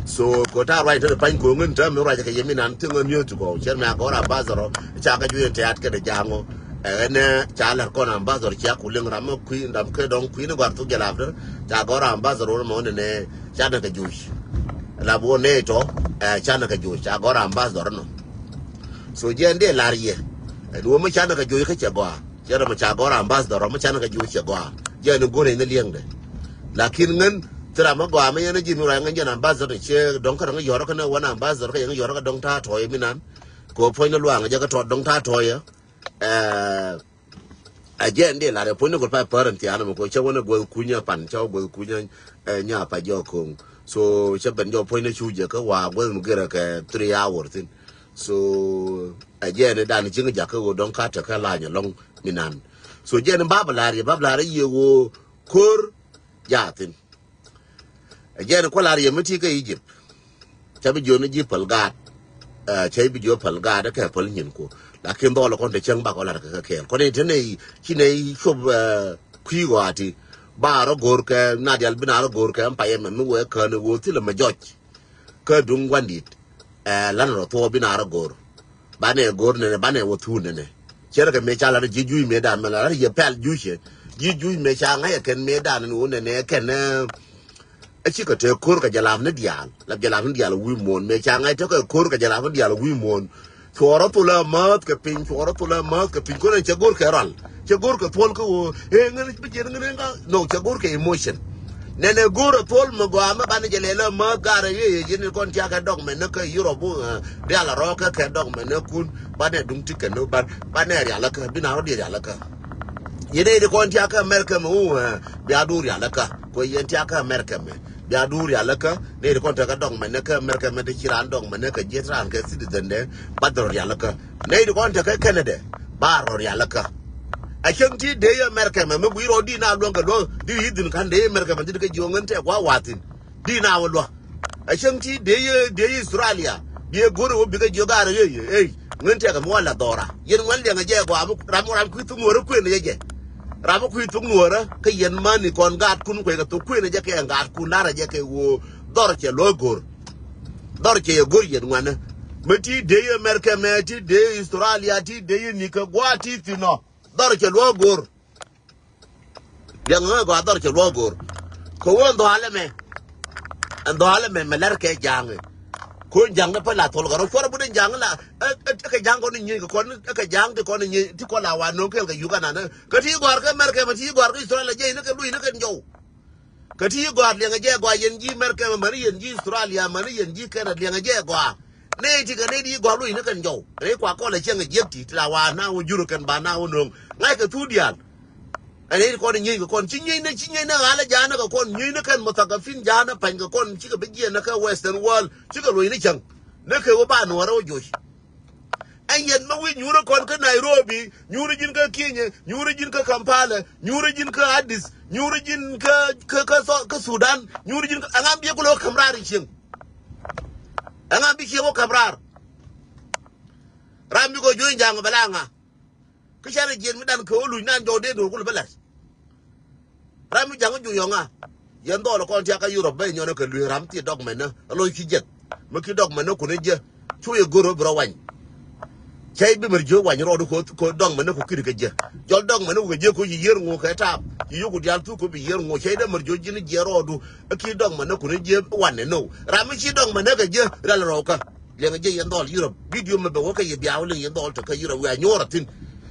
So kɔ ta ruac te pany kɔ ŋä ni te mi ruac kɛ yɛ mi nan ti ŋä niöt ti gɔw cɛr mɛ a gɔr ambassador ca kɛ juɔc ɛ tɛ̈t kɛ de jaŋɔ. Ɛ ɛn ɛ ca lɛr kɔn ambassador cia ku liŋ ram mi kui̱ ram kɛ dɔŋ kui̱ ni gɔr thuk jɛ lap te ca gɔr ambassador wä mɛ wä ni nɛ ca ni kɛ juɔc. Lap wä nɛ tɔ ɛ ca ni kɛ juɔc ca gɔr ambassador nɔ. So jiɛn dee lar yɛ. Ɛn wä mi ca ni kɛ juɔc kä cɛ gɔaa. Cɛ rɔ mi ca gɔr ambassador rɔ mi ca ni kɛ juɔc cɛ gɔaa. Jiɛn ni go̱r ɛn ni liɛŋdɛ. Lakin ŋän thira mi gɔaa mi yɛn ni ji̱ mi ruac ŋän jɛn ambassador ni ciɛ dɔŋ kä dɔŋ yɔrɔ kä ni wän ambassador kä yɛn yɔrɔ kä dɔŋ ta̱a̱ tɔɔyɛ mi nan. Kɛ wä puɔ̱ny ni luaŋ jɛ kä tɔt dɔŋ ta̱a̱ tɔɔyɛ. Ɛ Ɛ jɛn dee lar ɛ puɔ̱ny ni gol pa pär ɛn thia̱a̱n ɛmɛ kɔ cä wänɛ guäth kunyä pan cä wä guäth kunyä. Ɛ nya pa jɔk ko̱ŋ. So cä ben jɔk puɔ̱ny ni cu jɛ kä wa guäth mi gërɛ kɛ three hour thin. So ɛ jɛn ni dan ji̱ŋ jakä ɣöö dɔ̱ŋ ka tekä lany ɛlɔ̱ŋ mi nan. So jɛn ni bap lar yɛ bap lar yɛ ɣöö ko̱r jathin. Ɛ jɛn kua̱ lar yɛ mi ti kä Egypt. Ca bi jiön ni ji̱ päl gaat. Ɛ, ca bi jiö päl gaat kɛ päl nyin ku. Lakin dhɔl kɔn te cäŋ bak ɔ lar kɛ kɛ kɛɛl kɔn in te nɛy ci nɛy cop. Ɛ, kui̱ ɣɔaati ba rɔ go̱o̱r kɛ na dial bi na rɔ go̱o̱r kɛ ɛm payɛ mɛ mi wee kään i̱ ɣöö thilɛ mɛ jɔc. Kä duŋ gua̱ndit. Ɛ, lan rɔ thuɔɔ bi na rɔ go̱o̱r. Banɛ go̱r nɛnɛ banɛ wä thun nɛnɛ. Cɛ rɛ kɛ mëë ca lat ji̱ juuc mëë dan mɛ lat yɛ pɛl juuc yɛ ji̱ juuc mëë ca ŋa̱c ɛ kɛn mëë dan ni wä nɛnɛ kɛn. Ɛ cikɛ te ko̱r kɛ jɛ lap ni diaal lap jɛ lap ni diaal wi̱i̱ muɔ̱ɔ̱n mëë ca ŋa̱c te kɛ ko̱r kɛ jɛ lap ni diaal wi̱i̱ muɔ̱ɔ̱n. Cuɔɔrä thulɛ mäth kɛ piny cuɔɔrä thulɛ mäth kɛ piny ko̱n ɛn cɛ go̱r kɛ rɔal. Cɛ go̱r kɛ thuɔl kä ɣöö ëë ŋän bi jiɛn ŋän ŋa. No, cɛ go̱r kɛ emotion. Nɛnɛ go̱r ɛ thuɔl mi gɔaa mi banɛ jɛ lɛl ɛ mäth garɛ yee yee jiɛn kɔn tiakɛ dɔk mɛn ni kä Europe. Rial a rɔɔkä kɛ dɔk mɛn ni kun banɛ duŋ ti kɛn ni ban banɛ rial kä bi na rɔ di rial kä. Yɛn ɛ di kɔn tiakɛ America mɛ wu bia du rial kä. Kuɛ yɛn tiakɛ America mɛ bia du rial kä. Nɛ di kɔn tɛ kä dɔŋ mɛ nɛ kä America mɛ ti ci ran dɔŋ mɛ nɛ kä jiet ran kɛ citizen dɛ. Ba dɔr rial kä. Nɛ di kɔn tɛ kä Canada ba rɔ rial kä. A cäŋ ti dee yɛ America mɛ, mi gui̱i̱r ɔ di na luäŋ kɛ luäŋ, di yi dhin ka̱n dee yɛ America mɛ, di kɛ jiɔŋ ŋän tɛk wa wathin. Di na wä luäŋ. A cäŋ ti dee yɛ, dee yɛ Australia, dee yɛ go̱r wä bikɛ jiɔk gaar yɛ, yɛ, ey, ŋän tɛk mɛ wa la dhɔra. Yɛn ŋuan liɛŋɛ jɛ gɔaa, ram, ram kui̱ thuk nuɔrä kuën yɛ jɛ. Ram kui̱ thuk nuɔrä, kä yɛn mani kɔn gaatkun kuɛ kɛ thuk kuën yɛ jɛ kɛ gaatkun larɛ jɛ kɛ wä dhɔr cɛ luäŋ go̱r. Dhɔr cɛ yɛ go̱r yɛn ŋuanä. Mɛ ti dee yɛ America mɛ, ti dee yɛ Australia, ti dee yɛ nikɛ gua̱a̱ ti thinɔ. Dhɔr cɛ luɔk go̱r. Liɛŋ ŋä gɔaa dhɔr cɛ luɔk go̱r. Kɛ wä ɛn dhɔalɛ mɛ. Ɛn dhɔalɛ mɛ mɛ lɛr kɛ ja̱a̱ŋ. Ko̱n ja̱a̱ŋ ni pä la thol kɛ rɔ cuɔrɛ bun in ja̱a̱ŋ la. Ɛ, ɛ, ɛ kɛ ja̱a̱ŋ kɔn in nyieny kɛ kɔn, ɛ kɛ ja̱a̱ŋ ti kɔn in nyieny ti kɔn la wa no̱o̱ŋ kɛl kɛ Uganda ni. Kä ti gɔ̱a̱r kä America mɛ ti gɔ̱a̱r kä Australia jɛ in kä luc ni kɛn jɔw. Kä ti gɔ̱a̱r liɛŋɛ jɛ gɔaa yɛn ji̱ America mɛ, mani yɛn ji̱ Australia, mani yɛn ji̱ Canada liɛŋɛ jɛ gɔaa. Nɛy ti kɛ nɛy di gɔ̱a̱r luc ni kɛn jɔw. Rɛy kua kɔl ɛ cieŋ ɛ jiäk ti ti la wa na wä jur kɛn ba na wä no̱o̱ŋ. Ŋa̱ckɛ thuk diaal. Ɛ nɛy ti kɔn ɛ nyieny kɛ kɔn. Ci nyieny ni, ci nyieny ni ɣa̱lä ja̱a̱n ni kɛ kɔn. Nyieny ni kɛn muthakkafin ja̱a̱n ni pa̱ny kɛ kɔn. Cikɛ bi jiɛn ni kɛ Western world. Cikɛ luc ni cäŋ. Ni kɛ wä ba nuɔ̱ɔ̱rä wä joc. Ɛn yɛn ma wi̱c nyuurä kɔn kä Nairobi, nyuurä ji̱n kä Kenya, nyuurä ji̱n kä Kampala, nyuurä ji̱n kä Addis, nyuurä ji̱n kä, kä, kä, Sou-, kä Sudan, nyuurä ji̱n kä, ɛŋa bi kulɛ wä käm raar i̱ cieŋ. Ɛŋa bi cieŋ wä käm raar. Ram bi kɔ juɔ̱ny ja̱a̱ŋ bɛ la ŋa. Kä cɛ rɛ jiɛn mi dan kɛ wä luc nan jɔw dee do̱r kulɛ bä la̱t. Ram mi ja̱ŋ juɔ̱ny yɔ̱ŋa. Yɛn dhɔl kɔn tiakä Europe bä nyɔnä kɛ luee ram ti dɔk mɛnä. A lo̱c ki jiɛth. Mi ki dɔk mɛnä kunä jiɛ. Cu yɛ go̱r wä bi rɔ wany. Cɛ bi mɛr jiö wany rɔɔdu ko, ko dɔk mɛnä ku kiri kɛ jiɛ. Jɔl dɔk mɛnä ku kɛ jiɛ ko ci yier ŋu kɛ taap. Ci yoku dial thuk ko bi yier ŋu. Cɛ dee mɛr jiö ji̱n jiɛ rɔɔdu. A ki dɔk mɛnä kunä jiɛ wanɛ no. Ram mi ci dɔk mɛnä kɛ jiɛ. Ral rɔɔkä. Liɛŋɛ jɛ yɛn dhɔl Europe. Video mɛ bɛ wä kä yɛ bia wä liŋ yɛn dhɔl tɔ kä Europe. Wia nyuɔr a thin.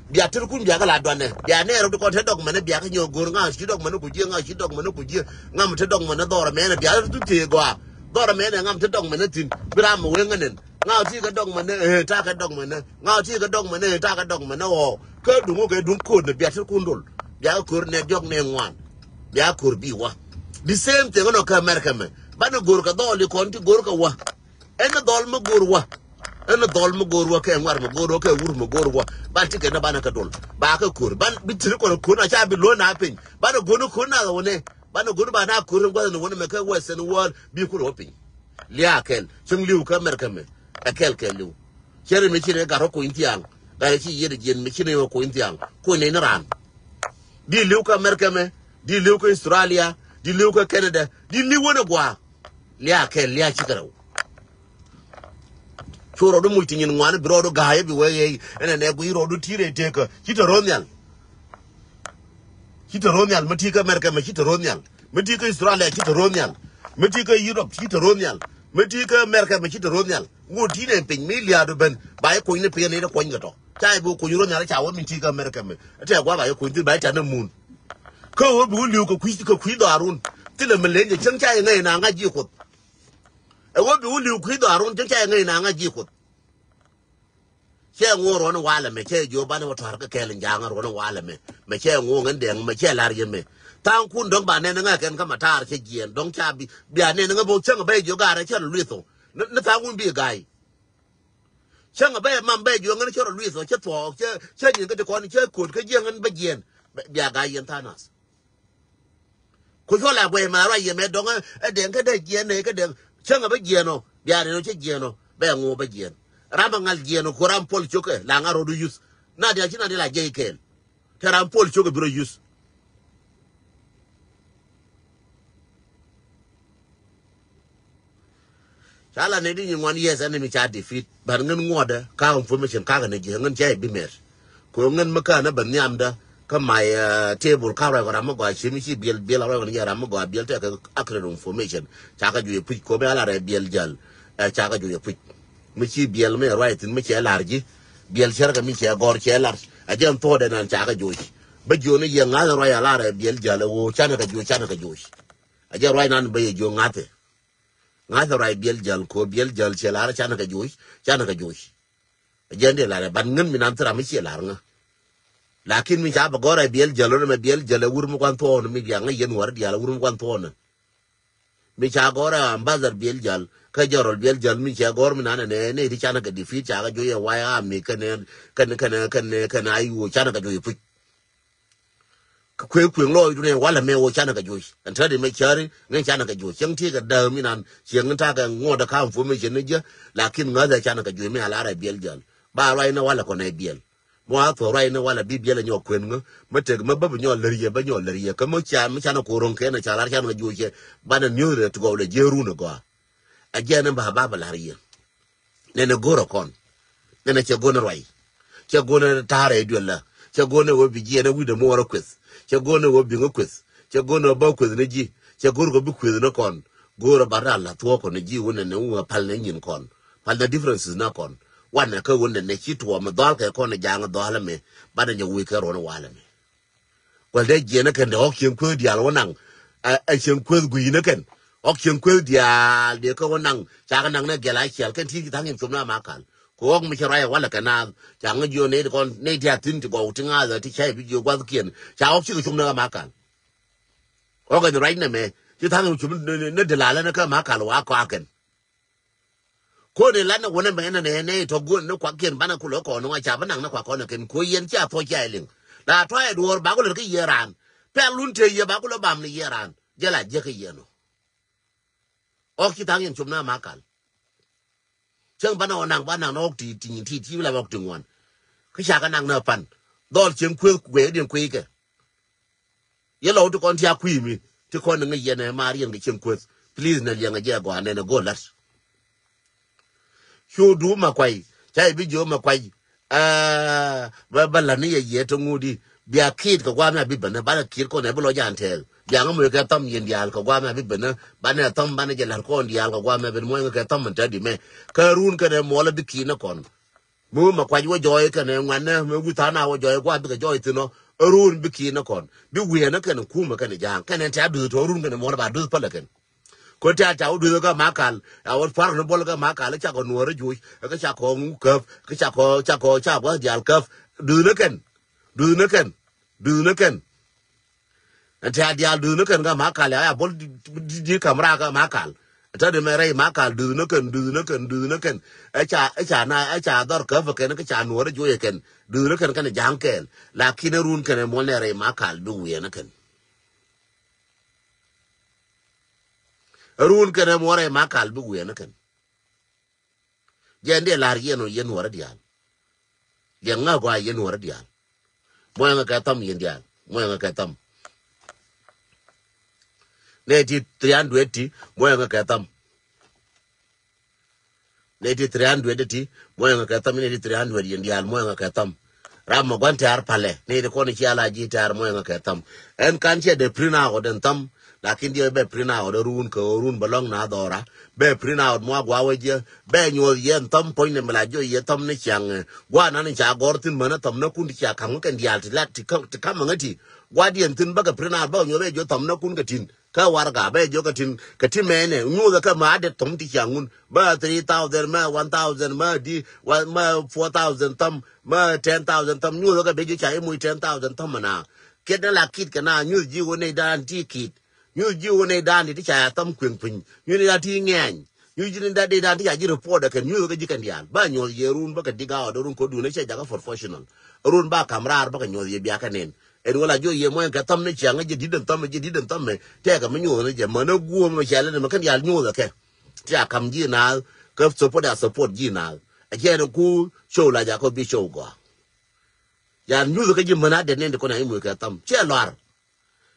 Bia tɛr kun bia kɛ la duanɛ. Bia nɛɛr rɔ ti kɔn te dɔk mɛnɛ bia kɛ nyɔk go̱r ŋa ci dɔk mɛnɛ ku jiɛ, ŋa ci dɔk mɛnɛ ku jiɛ. Ŋa mi te dɔk mɛnɛ dhɔr mɛnɛ bia rɔ ti thee gɔaa. Dhɔr mɛnɛ ŋa mi te dɔk mɛnɛ thin. Bi ram mi wee ŋänen. Ŋa ti kɛ dɔk mɛnɛ, eh, ta kɛ dɔk mɛnɛ. Ŋa ti kɛ dɔk mɛnɛ, eh, ta kɛ dɔk mɛnɛ ɣɔɔ. Kä duŋ wä kɛ duŋ ko̱r nɛ bia tɛr kun dol. Bia kɛ ko̱r nɛ diɔk nɛ ŋuan. Bia ko̱r bi wä. The same thing nɔ kä America mɛ. Banɛ go̱r kɛ dhɔl ikɔn ti go̱r kɛ wä. Ɛn dhɔl mi go̱o̱r wä. Ɛn dhɔl mi go̱o̱r wä kɛ ŋuar mi go̱o̱r wä kɛ wur mi go̱o̱r wä. Ban ti kɛn banɛ kɛ dol. Ba kɛ ko̱r. Ban bi tiri kɔn ko̱r na ca bi lo̱n na piny. Banɛ go̱o̱r ni ko̱r na wä nɛ. Banɛ go̱o̱r ba na ko̱r ni gua̱th ni wä nɛ mɛ kɛ Western world bi ko̱r wä piny. Lia kɛl. Cieŋ li̱w kä America mɛ. Ɛ kɛl kɛl li̱w. Cɛ ri mi ci ni gat rɔ kuny thiaŋ. Gat ri ci yiet jiɛn mi ci ni wä kuny thiaŋ. Kuny ni ni raan. Di li̱w kä America mɛ. Di li̱w kä Australia. Di li̱w kä Canada. Di li̱w wä ni gua̱a̱. Lia kɛl lia cikɛ rɛw. Cu rɔɔdu muc ti nyin ŋuani bi rɔɔdu ga̱a̱c bi wee yee ɛn ɛn ɛ guiy rɔɔdu ti̱i̱ rɛy tekä ci te ro̱o̱ nhial. Ci te ro̱o̱ nhial mi ti̱i̱ kä America mɛ ci te ro̱o̱ nhial. Mi ti̱i̱ kä Australia ci te ro̱o̱ nhial. Mi ti̱i̱ kä Europe ci te ro̱o̱ nhial. Mi ti̱i̱ kä America mɛ ci te ro̱o̱ nhial. Ŋot ti̱i̱ nɛ piny mi liaadu ben ba yɛ kuɔ̱ny ni piny ni kuɔ̱ny kɛ tɔ. Ca yɛ bi kuɔ̱ny ro̱o̱ nhial ca wä mi ti̱i̱ kä America mɛ. Tɛ gua̱a̱ ba yɛ kuɔ̱ny thi̱n ba yɛ ca ni mun. Kä ɣöö bi wä li̱w kɛ kui̱ kɛ kui̱ dhɔaarun. Thilɛ mi leny jɛ cäŋ ca yɛ ŋäc na ŋa̱c ji̱ Kuoth. Ɛ wä bi wä li̱w kui̱ dhɔaarun cäŋ ca yɛ ŋäc na ŋa̱c ji̱ Kuoth. Cɛ ŋuɔ ruɔ̱n walɛ mɛ cɛ jiö banɛ wä tɔ̱r kä kɛɛl in ja̱a̱ŋ ruɔ̱n walɛ mɛ mɛ cɛ ŋuɔ ŋän dɛŋ mɛ cɛ la̱r yɛ mɛ. Tha̱a̱ŋ kun dɔ̱ŋ ba nɛn ŋä kɛn kä ma ta̱a̱r cɛ jiɛɛn dɔ̱ŋ ca bi bia nɛn ŋä bä cäŋ bä jiö ga̱rä cɛ luith ɔ. Ni tha̱a̱ŋ kun bi ga̱a̱y. Cäŋ bä mam bä jiö ŋän cɛ rɔ luith ɔ cɛ thuɔɔk cɛ cɛ nyin kä ti kɔn cɛ ko̱t kä jiɛ ŋän bä jiɛɛn. Bia ga̱a̱y yɛn tha̱a̱ŋ nath. Ku cuɔ la guɛy ma ruac yɛ mɛ dɔŋ ɛ dɛŋ kä dee jiɛn nɛ kä dɛŋ. Cäŋ a bä jiɛn ɔ bia nɛn ɔ cä jiɛn ɔ bɛ ŋu bä jiɛn. Ram a ŋal jiɛn ɔ ku ram puɔl cokɛ la ŋa̱r rɔdu yuth. Na dial ci na dial a jiɛc kɛɛl. Te ram puɔl cokɛ bi rɔ yuth. Ca la nɛy di nyin ŋuan, yes, enemy ca defeat. But ŋän ŋuɔdɛ ka information ka kɛ ni jiɛ ŋän ca ibi mɛr. Ko ŋän mi ka ni bɛ nhiamdä kä my, uh, table ka ruac kɔ ram mi gɔaa ci mi ci biɛl biɛl a ruac kɔ ni jɛ ram mi gɔaa biɛl tɛ kɛ accurate information. Ca kɛ juɔc puc ko mi a la rɛ biɛl jäl. Ɛ ca kɛ juɔc puc. Mi ci biɛl mi ruac thin mi cɛ lar ji̱. Biɛl cɛr kɛ mi cɛ gɔr cɛ lar. A jɛ n thuɔdɛ nan ca kɛ juɔc. Bä jiɔni yɛ ŋa̱th ruac a la rɛ biɛl jäl ɛ wo canɛ kɛ juɔc canɛ kɛ juɔc. A jɛ ruac nan bä yɛ jiɔ ŋa̱th. Ŋa̱th ruac biɛl jäl ko biɛl jäl cɛ lar canɛ kɛ joc canɛ kɛ joc. Jɛn dee lar ɛ ban ŋän mi nan thira mi ciɛ lar ŋä. Lakin mi ca bɛ gɔr ɛ biɛl jäl ɔnɛ mɛ biɛl jäl ɛ wur mi kuan thuɔɔn mi diaŋ ŋä yɛn wär diaal ɛ wur mi kuan thuɔɔn. Mi ca gɔr ɛ ambassador biɛl jäl kä jɔrɔl biɛl jäl mi cɛ gɔr mi nan ɛ nɛ nɛ ti canɛ kɛ defeat ca kɛ joc ɛ way a mi kɛnɛ kɛnɛ kɛnɛ kɛnɛ kɛnɛ a yuɔ canɛ kɛ joc ɛ puc. Kɛ kuëë kuëŋ lɔɔcdu nɛ walɛ mɛ wä canɛ kɛ juɔc. Ɛn täätdɛ mɛ cäri ŋäc canɛ kɛ juɔc. Cäŋ ti kɛ dääm inan cieŋ ni takɛ ŋuɔ̱t ɛ kam fo mɛ cɛ ni jɛ. Lakin ŋäthɛ canɛ kɛ juɔc mɛ a lar ɛ biɛl jäl. Ba ruac ni walɛ kɔn ɛ biɛl. Mɔ a thuɔ̱k ruac ni walɛ bi biɛl ɛ nyɔk kuën ŋä. Mɛ tek mɛ bä bi nyɔk lär yɛ bä nyɔk lär yɛ. Kä mɛ ca mɛ canɛ ko̱r ro̱ŋ kɛn ɛ ca lar canɛ kɛ juɔc cɛ. Banɛ niöth rɛ ti gɔw lɛ jiɛ run ɛ gɔaa. Ɛ jiɛn in ba ba bɛ la̱r yɛ. Nɛnɛ go̱rä kɔn. Nɛnɛ cɛ go̱nɛ ruac. Cɛ go̱nɛ ta̱rɛ duel la. Cɛ go̱nɛ wä bi jiɛn ɛ wi̱dɛ muɔrä kueth. Cɛ go̱nɛ wä biŋä kueth. Cɛ go̱nɛ wä bä kueth ni ji̱. Cɛ go̱rä kɔ bi kueth ni kɔn. Go̱rä ba ral la thuɔ̱k kɔn ni ji̱ wä nɛnɛ wä pal nɛ nyin kɔn. Pal nɛ differences na kɔn. Wanɛ kä wä nɛnɛ ci tuɔɔm dhɔl kɛ kɔn ni jaŋ dhɔl ɛmɛ. Banɛ jɛ wi̱i̱ kɛ ruɔn walɛ mɛ. Kuäl dee jiɛn ni kɛn dee ɣɔk cieŋ kueth diaal wä naŋ. Ɛ, ɛ cieŋ kueth gui̱c ni kɛn. Ɣɔk cieŋ kueth diaal dee kä wä naŋ. Ca kɛ naŋ ni gɛl a ciɛl kɛn ti tha̱a̱ŋ in cop ni ama kal. Kɛ ɣɔk mi cɛ ruac ɛ walɛ kɛ naath. Ca ŋä jiɔ nɛy ti kɔn nɛy ti a thi̱n ti gɔw ti ŋa̱a̱th ɛ ti cäy bi jiɔ gua̱th kiɛn. Ca ɣɔk cikɛ cop ni ama kal. Ɣɔk ɛn ruac nɛmɛ. Ci tha̱a̱ŋ in cop ni, ni, ni dilaal ɛn kä ama kal wa kɔakɛn. Koni lan ni wunɛ mɛ nɛ nɛ nɛ tɔ guun ni kuak kiɛn banɛ kulɛ kɔn ŋa ca bä naŋ ni kuak kɔn kɛn ko yɛn cia thuɔc cia liŋ. La tɔ ɛ duɔɔr ba kulɛ kä yɛ raan. Pɛl lun te yɛ ba kulɛ bam ni yɛ raan. Jɛ la jɛ kä yɛn ɔ. Ɔk ci thaŋ yɛn cop na ma kal. Cäŋ banɛ ɔ naŋ ba naŋ ni ɔk ti ti nyin ti ti la ɔk ti ŋuan. Kä ca kä naŋ ni pan. Dhɔl cieŋ kueth kueth diɛn kueth kɛ. Yɛ lɔw ti kɔn ti a kui̱ mi ti kɔn ni ŋäc yɛn ɛ maar yɛn kɛ cieŋ kueth. Please nɛ liɛŋ ɛ jɛ gɔaa nɛn ɛ go̱o̱l la̱t. Cu duum ma kuay ca i̱ bi jiö ma kuay. Aa, bä bä la̱t ni yɛ yɛ ti ŋuudi bia kiit kɛ guam ya bi bänä banɛ kiit kɔn ɛ bi lɔ jan tɛɛl bia ŋä moc kɛ thɔm yɛn diaal kɛ guam ya bi bänä banɛ thɔm banɛ jɛ la̱t kɔn diaal kɛ guam ya bi muɔ̱ny kɛ thɔm mɛn tɛ di mɛ. Kä run kɛn ɛ muɔlä bi kiit ni kɔn. Mi wä ma kuac wä jɔɔy kɛnɛ ŋuanɛ mi wi̱i̱ tha̱a̱ŋ na wä jɔɔy gua̱a̱th bikɛ jɔɔy thi̱n ɔ. Ɛ ruun bi ki̱i̱n ni kɔn bi wi̱i̱ ɛn ɛ kɛn kumɛ kɛn ja̱a̱ŋ kɛn ɛn tɛ̈ a duth tɔ̱ ruun kɛn muɔ̱n ba duth pälɛ kɛn. Kɔ tɛ̈ a tɛ̈ wä duth kä ma kal a wä pua̱r kɛn buɔl kä ma kal ɛ cakɔ nuɔɔr ɛ juuc ɛ kä cakɔ ŋu käp kä cakɔ cakɔ cakɔ diaal käp. Duth ni kɛn duth ni kɛn duth ni kɛn. Ɛn tɛ̈ a diaal duth ni kɛn kä ma kal ya bol di kam raa kä ma kal. Tɔ di mɛ rɛy ma kal duth ni kɛn duth ni kɛn duth ni kɛn. Ɛ ca ɛ ca na ɛ ca dhɔr käp kɛn kä ca nuɔr ɛ juɔyɛ kɛn duth ni kɛn kɛn ja̱a̱ŋ kɛɛl. Lakin ɛ run kɛn ɛ muɔl nɛ rɛy ma kal bi wiɛn ni kɛn. Ɛ run kɛn ɛ muɔl rɛy ma kal bi wiɛn ni kɛn. Jɛ ndiɛ lar yɛn ɔ yɛn nuɔrɛ diaal. Liɛŋ ŋa gɔaa yɛn nuɔrɛ diaal. Muɔyɛ ŋa kɛ thɔm yɛn diaal muɔyɛ ŋa kɛ thɔm. Nɛ ti three hundred ti muɔyɛ ŋa kɛ thɔm. Nɛ ti three hundred ti muɔyɛ ŋa kɛ thɔm nɛ ti three hundred yɛn diaal muɔyɛ ŋa kɛ thɔm. Ram mɔ gua̱n tɛ̈r palɛ ni ti kɔn ci ala ji̱ tɛ̈r muɔyɛ ŋa kɛ thɔm. Ɛn kan ciɛ dee print out ɛn thɔm. Lakin diɛ bɛ print out ɛ run kɛ ɣöö run bɛ lɔ̱ŋ na dhɔra bɛ print out muak guawä jiɛ bɛ nyuɔth yɛ ɛn thɔm puɔ̱ny ni mi la jiɔ yɛ thɔm ni ciaŋ. Guanan ca gɔr thin mänä thɔm na kun ti cia kaŋ kɛn diaal ti lat ti kam ti kam ŋä ti guadiɛn thin bäkɛ print out bäkɛ nyuɔth bɛ jiɔ thɔm na kun kɛ tin. Kä warɛga bɛ jiɔ kɛ tin kɛ ti mɛnɛ nyuɔth kɛ ma adet thɔm ti ciaŋ ŋun. Ma three thousand ma one thousand ma di ma four thousand thɔm ma ten thousand thɔm nyuɔth kɛ bɛ jiɔ ca imuc ten thousand thɔm na. Kiɛt ni la kit kɛ na nyuɔth ji̱ wä nɛy dan ti kit. Nyuth ji̱ wä nɛy dan ti ca ya thɔm kueŋ piny nyuth ni dan ti ŋɛny. Nyuth ji̱ ni dan ti ca ji̱ report ɛ kɛn nyuth kä ji̱ kɛn diaal ba nyuɔth yɛ run bä kɛ dig out run ko dun ɛ cɛ jakä professional. Run ba kam raar bä kɛ nyuɔth yɛ bia kɛ nen. Ɛn wä la jiɔ yɛ muɔ̱ny kɛ thɔm ni ciaŋ ji̱ di̱t ɛn thɔm ji̱ di̱t ɛn thɔm mɛ tɛkɛ mi nyuth ni jɛ män ɛ guɔm mɛ cɛ lɛ ni mɛ kɛn diaal nyuth ɛ kɛ. Ti a kam ji̱ naath kä support a support ji̱ naath. Ɛ cɛ ni ku show la jakɔ bi show gɔaa. Yan nyuth kä ji̱ män a det ni ti kɔn a imuc kɛ thɔm cɛ lɔar.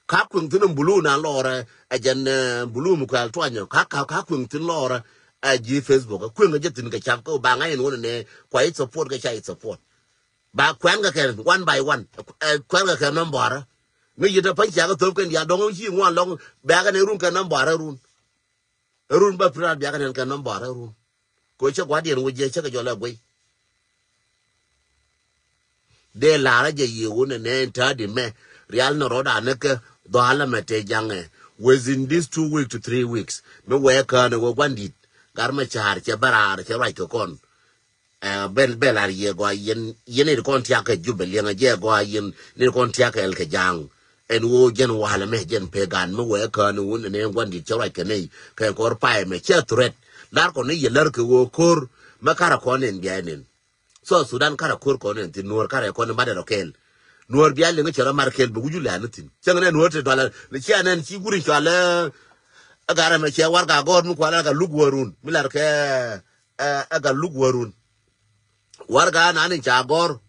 Ka kueŋ thin in bulu na lɔrɛ ɛ jɛn bulu mi kuɛl tuanyɔ ka ka ka kueŋ thin lɔrɛ. Ɛ ji̱ Facebook ɛ kueŋ ɛ jɛ thin kɛ cap kä ba ŋa̱c in wun inɛ kua i̱ support kɛ ca i̱ support. Ba kuɛn kɛ kɛ one by one ɛ kuɛn kɛ kɛ nɔmbɔrä. Ŋäc yit ɛ pa̱ny ciakä thop kɛn diaal dɔ̱ŋ ci ŋuan lɔŋ bɛ̈kɛ ni run kɛ nɔmbɔrä run. Run ba piran biakä ni kɛ nɔmbɔrä run. Ko cä gua̱diɛn wä jiɛ cä kɛ jɔl ɛ guey. Dee la̱rä jɛ yiëë wun ɛ nɛn ta̱a̱ di mɛ rial ni rɔ̱t anä kä dhɔalä mɛ tëë jaŋɛ. Within these two weeks to three weeks mi wee kään ɛ wee gua̱n di̱t. Gar mɛ ca̱a̱r cɛ bä raar cɛ ruac kɛ kɔn. Ɛ ben bɛ lar yɛ gɔaa yɛn yɛn ni kɔn tiak kɛ Jubɛ liɛŋɛ jɛ gɔaa yɛn ni kɔn tiak kɛ ɛl kɛ ja̱a̱ŋ. Ɛn ɣöö jɛn walɛ mɛ jɛn pek gan mi wee kään wun ɛn ɛn gua̱n di̱t cä ruac kɛ nɛy kɛ kɔr pay mɛ cɛ threat. Lar kɔn ni yɛ lär kɛ ɣöö ko̱r mɛ karɛ kɔn ɛn biac ɛn ɛn. South Sudan karɛ ko̱r kɔn ɛn thin nuɔ̱ɔ̱r karɛ kɔn in batɛ rɔ kɛɛl. Nuɔr bia liŋ cɛ rɔ mar kɛl bɛ wi̱c lɛ ni thi̱n. Cäŋ nɛ nuɔr te dual ni cia nɛn ci wuri cɔal ɛ Garɛ mɛ cɛ warɛga gɔr mi kual ɛ Gatluak Wärun mi lar kɛ ɛ Gatluak Wärun. Warɛga nan in ca gɔr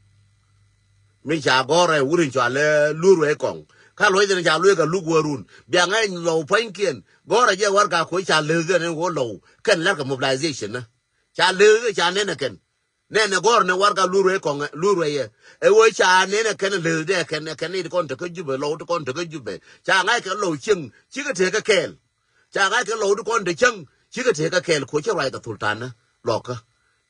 mi ca gɔr ɛ wuri cɔal ɛ Lur Wei Kɔŋ. Ka luɔc dhin ca luɔc Gatluak Wärun bia ŋa̱c lɔw pua̱nykiɛn gɔr ɛ jɛ warɛga koc ca leth dhin in wä lɔw kɛn lar kɛ mobilization ni. Ca leth ca nɛn ɛ kɛn. Nɛnɛ gɔr ni warɛga Lur Wei Kɔŋ, Lur Wei yɛ. Ɛ wee ca nɛnɛ kɛn leth dɛ kɛn, kɛn ni ti kɔn te kä Jubɛ, lɔw ti kɔn te kä Jubɛ. Ca ŋa̱c kɛ lɔw cieŋ cikɛ te kä kɛɛl. Ca ŋa̱c kɛ lɔw ti kɔn te cieŋ cikɛ te kä kɛɛl ko ci ruac kɛ thultan ni lɔkä.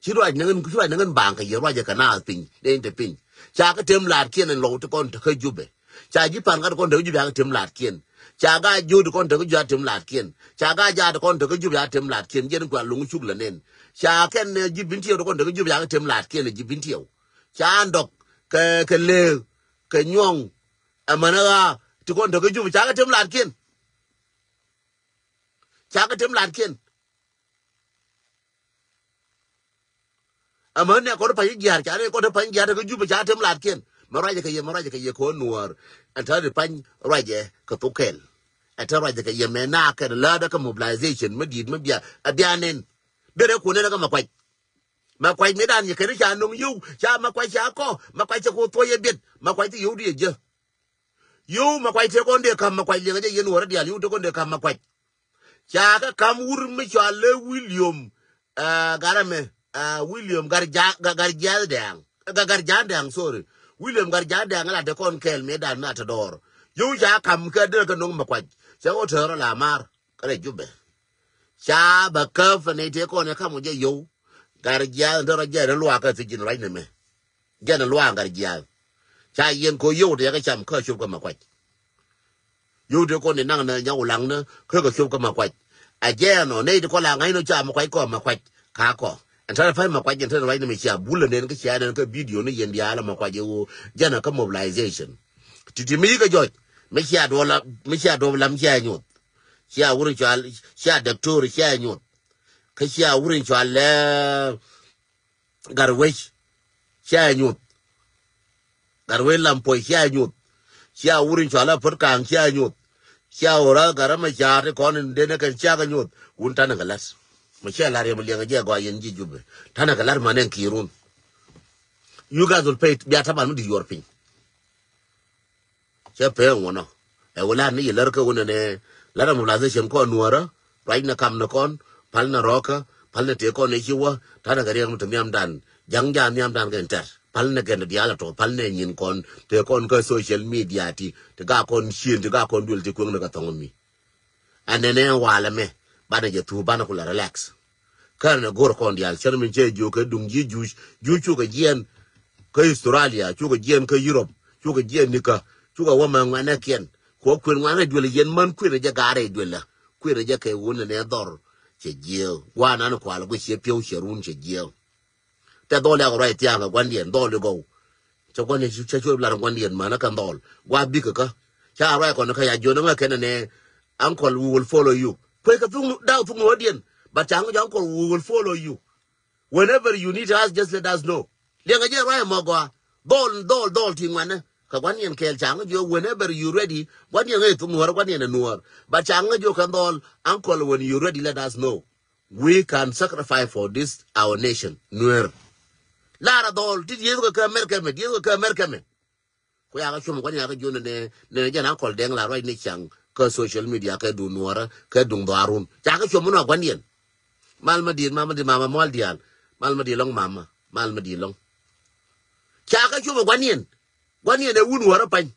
Ci ruac ni ŋän, ci ruac ni ŋän baŋ kɛ yɛ ruac kɛ naath piny, den te piny. Ca kɛ tem laatkiɛn in lɔw ti kɔn te kä Jubɛ. Ca ji̱ Pan gat kɔn te kä Jubɛ a kɛ tem laatkiɛn. Ca gaat jiöt kɔn te kä Jubɛ a kɛ tem laatkiɛn. Ca gaat jaat kɔn te kä Jubɛ a kɛ tem laatkiɛn. Jɛn kua luŋ cuk lɛ nen. Ca kɛn ji̱ Bintiɛw ti kɔn te kä Jubɛ a kɛ tem laatkiɛn ji̱ Bintiɛw. Ca ndɔk kɛ kɛ leek kɛ nyuɔŋ. Ɛmɛn ɣaa ti kɔn te kä Jubɛ ca kɛ tem laatkiɛn. Ca kɛ tem laatkiɛn. Ɛmɛ nɛ kɔn pa̱ny jiaar ca nɛ kɔn pa̱ny jiaar kä Jubɛ ca tem laatkiɛn. Mɛ ruacɛ kɛ yɛ, mɛ ruacɛ kɛ yɛ kɔn nuɔɔr. Ɛn tɛ ri pa̱ny ruacɛ kɛ thok kɛl. Ɛn tɛ ruacɛ kɛ yɛ mɛ na kɛn läädä kä mobilization mɛ di̱i̱t mɛ bia ɛ bia nɛn. Derɛ kun nɛn kä Makuac. Makuac mi dan yɛ kɛn ca no̱ŋ yio̱w ca Makuac ca kɔ Makuac cɛ ku thuɔ̱c yɛ biɛt Makuac ti yio̱w di yɛ jɛ. Yio̱w Makuac tëë kɔn dee ka̱m Makuac liɛŋɛ jɛ yɛn wä rɔ diaal yio̱w tëë kɔn dee ka̱m Makuac. Ca kɛ ka̱m wur mi cɔal lɛ William, ah, Garɛ mɛ, ah, William Garja, Ga-, Garja Dɛŋ. Ga-, Garja Dɛŋ, sorry. William Garja Dɛŋ la te kɔn kɛɛl mi dan na te dɔɔr. Yio̱w ca ka̱m kɛ derɛ kɛ no̱ŋ Makuac. Cɛ wä tëë rɔ la maar kɛ rɛ Jubɛ. Ca bɛ käp fɛ nɛy tëë kɔn ɛ ka̱m wä jɛ yio̱w. Garja derɛ jɛ rɛ luaak kɛ thi̱c ji̱n ruac nɛmɛ. Jɛn luaak Garja. Ca yɛn ko yio̱w te yɛ kɛ cam kä cop kä Makuac. Yio̱w te kɔn ni naŋ ni nyaw laŋ ni kä kɛ cop kä Makuac. A jɛn ɔ nɛy ti kɔ la ŋa̱c ni ca Makuac kɔ Makuac. Ka kɔ. Ɛn tɛn pa̱ny Makuac ɛn tɛn ruac ni mi cia bulɛ nɛn kä cia nɛn kä video ni yɛn diaal a Makuac ɛ ɣöö jɛn a kä mobilization. Ti̱ti̱ mi yi kɛ jɔc mi cia duɔl lam, mi cia duɔl lam cia nyuɔth. Cia wur in cɔal cia doctor cia nyuɔth. Kä cia wur in cɔal lɛ Gatwec cia nyuth. Gatwec Lam Puɔc cia nyuth. Cia wur in cɔal a Puɔt Kaŋ cia nyuth. Cia wur a Gat a Macar ti kɔn in denɛ kɛn cia kɛ nyuth. Wun tanɛ kɛ lat. Mɛ cia lar yɛ mɛ liɛŋɛ jɛ gɔaa yɛn ji̱ Jubɛ. Tanɛ kɛ lat manɛ ki̱i̱run. You guys will pay bia taban mi di yuɔr piny. Cɛ pee ŋuɔnɔ. Ɛ wä lar ni yɛ lär kä wunɛ nɛ lar a mobilization kɔn nuɔrä. Ruac ni kam ni kɔn pal ni rɔkä pal ni tëë kɔn ni ci wä tanɛ kɛ riɛk mi te nhiamdan. Ja̱ŋ ja̱ nhiamdan kɛ in tɛr pal ni kɛn diaal a tɔ pal ni nyin kɔn tëë kɔn kä social media ti ti ga kɔn cien ti ga kɔn duël ti kueŋ ni kɛ thɔŋ mi. Ɛn nɛnɛ walɛ mɛ banɛ jɛ thup banɛ ku la relax. Kɛn ɛ go̱r kɔn diaal cɛn min cɛ jiök kɛ duŋ ji̱ juuc juuc cukɛ jiɛn. Kä Australia cukɛ jiɛn kä Europe cukɛ jiɛn nikä. Cukɛ wä mɛ ŋuɛnɛ kiɛn kuɔ kuën ŋuɛnɛ duël yɛn män kuën jɛ gaarɛ duël la kuën jɛ kɛ wun nɛ dhɔr. Cɛ jiɛk guanan kual guic cɛ piɛw cɛ run cɛ jiɛk. Tɛ dhɔl yak ruac thia̱a̱ŋ kɛ gua̱ndiɛn dhɔl i̱ gɔw. Cɛ gua̱ndiɛn cɛ cuɔp lar gua̱ndiɛn mänä kɛn dhɔl gua̱ bikɛ kä. Ca ruac kɔn kä ya jiɔn ŋä kɛn nɛ. Uncle, we will follow you. Kuec kɛ thuk daw thuk nuɔ̱ɔ̱diɛn. But ca ŋä jɔ uncle, we will follow you. Whenever you need us, just let us know. Liɛŋɛ jɛ ruac mɔ gɔaa. Dhɔl dhɔl dhɔl ti ŋuanɛ kɛ gua̱ndiɛn kɛɛl ca ŋä jɔ whenever you ready. Gua̱ndiɛn ŋä thuk nuɔ̱ɔ̱r gua̱ndiɛn ɛ nuɔ̱ɔ̱r. But ca ŋä jɔ kɛn dhɔl, uncle, when you ready let us know. We can sacrifice for this our nation. Nuer. Lara dhɔl ti dieth kɛ kɛ America mɛ dieth kɛ kɛ America mɛ. Ku ya kɛ cum gua̱n ya kɛ jun ne ne jɛn uncle Deng la ruac ni caŋ kɛ social media kɛ duŋ nuɔrä kɛ duŋ dhɔarun ca kɛ cum nɔ gua̱n yɛn. Mal ma diet mama di mama mual dial. Mal ma di lɔŋ mama mal ma di lɔŋ. Ca kɛ cum gua̱n yɛn. Gua̱n yɛn ɛ wun wärä pany.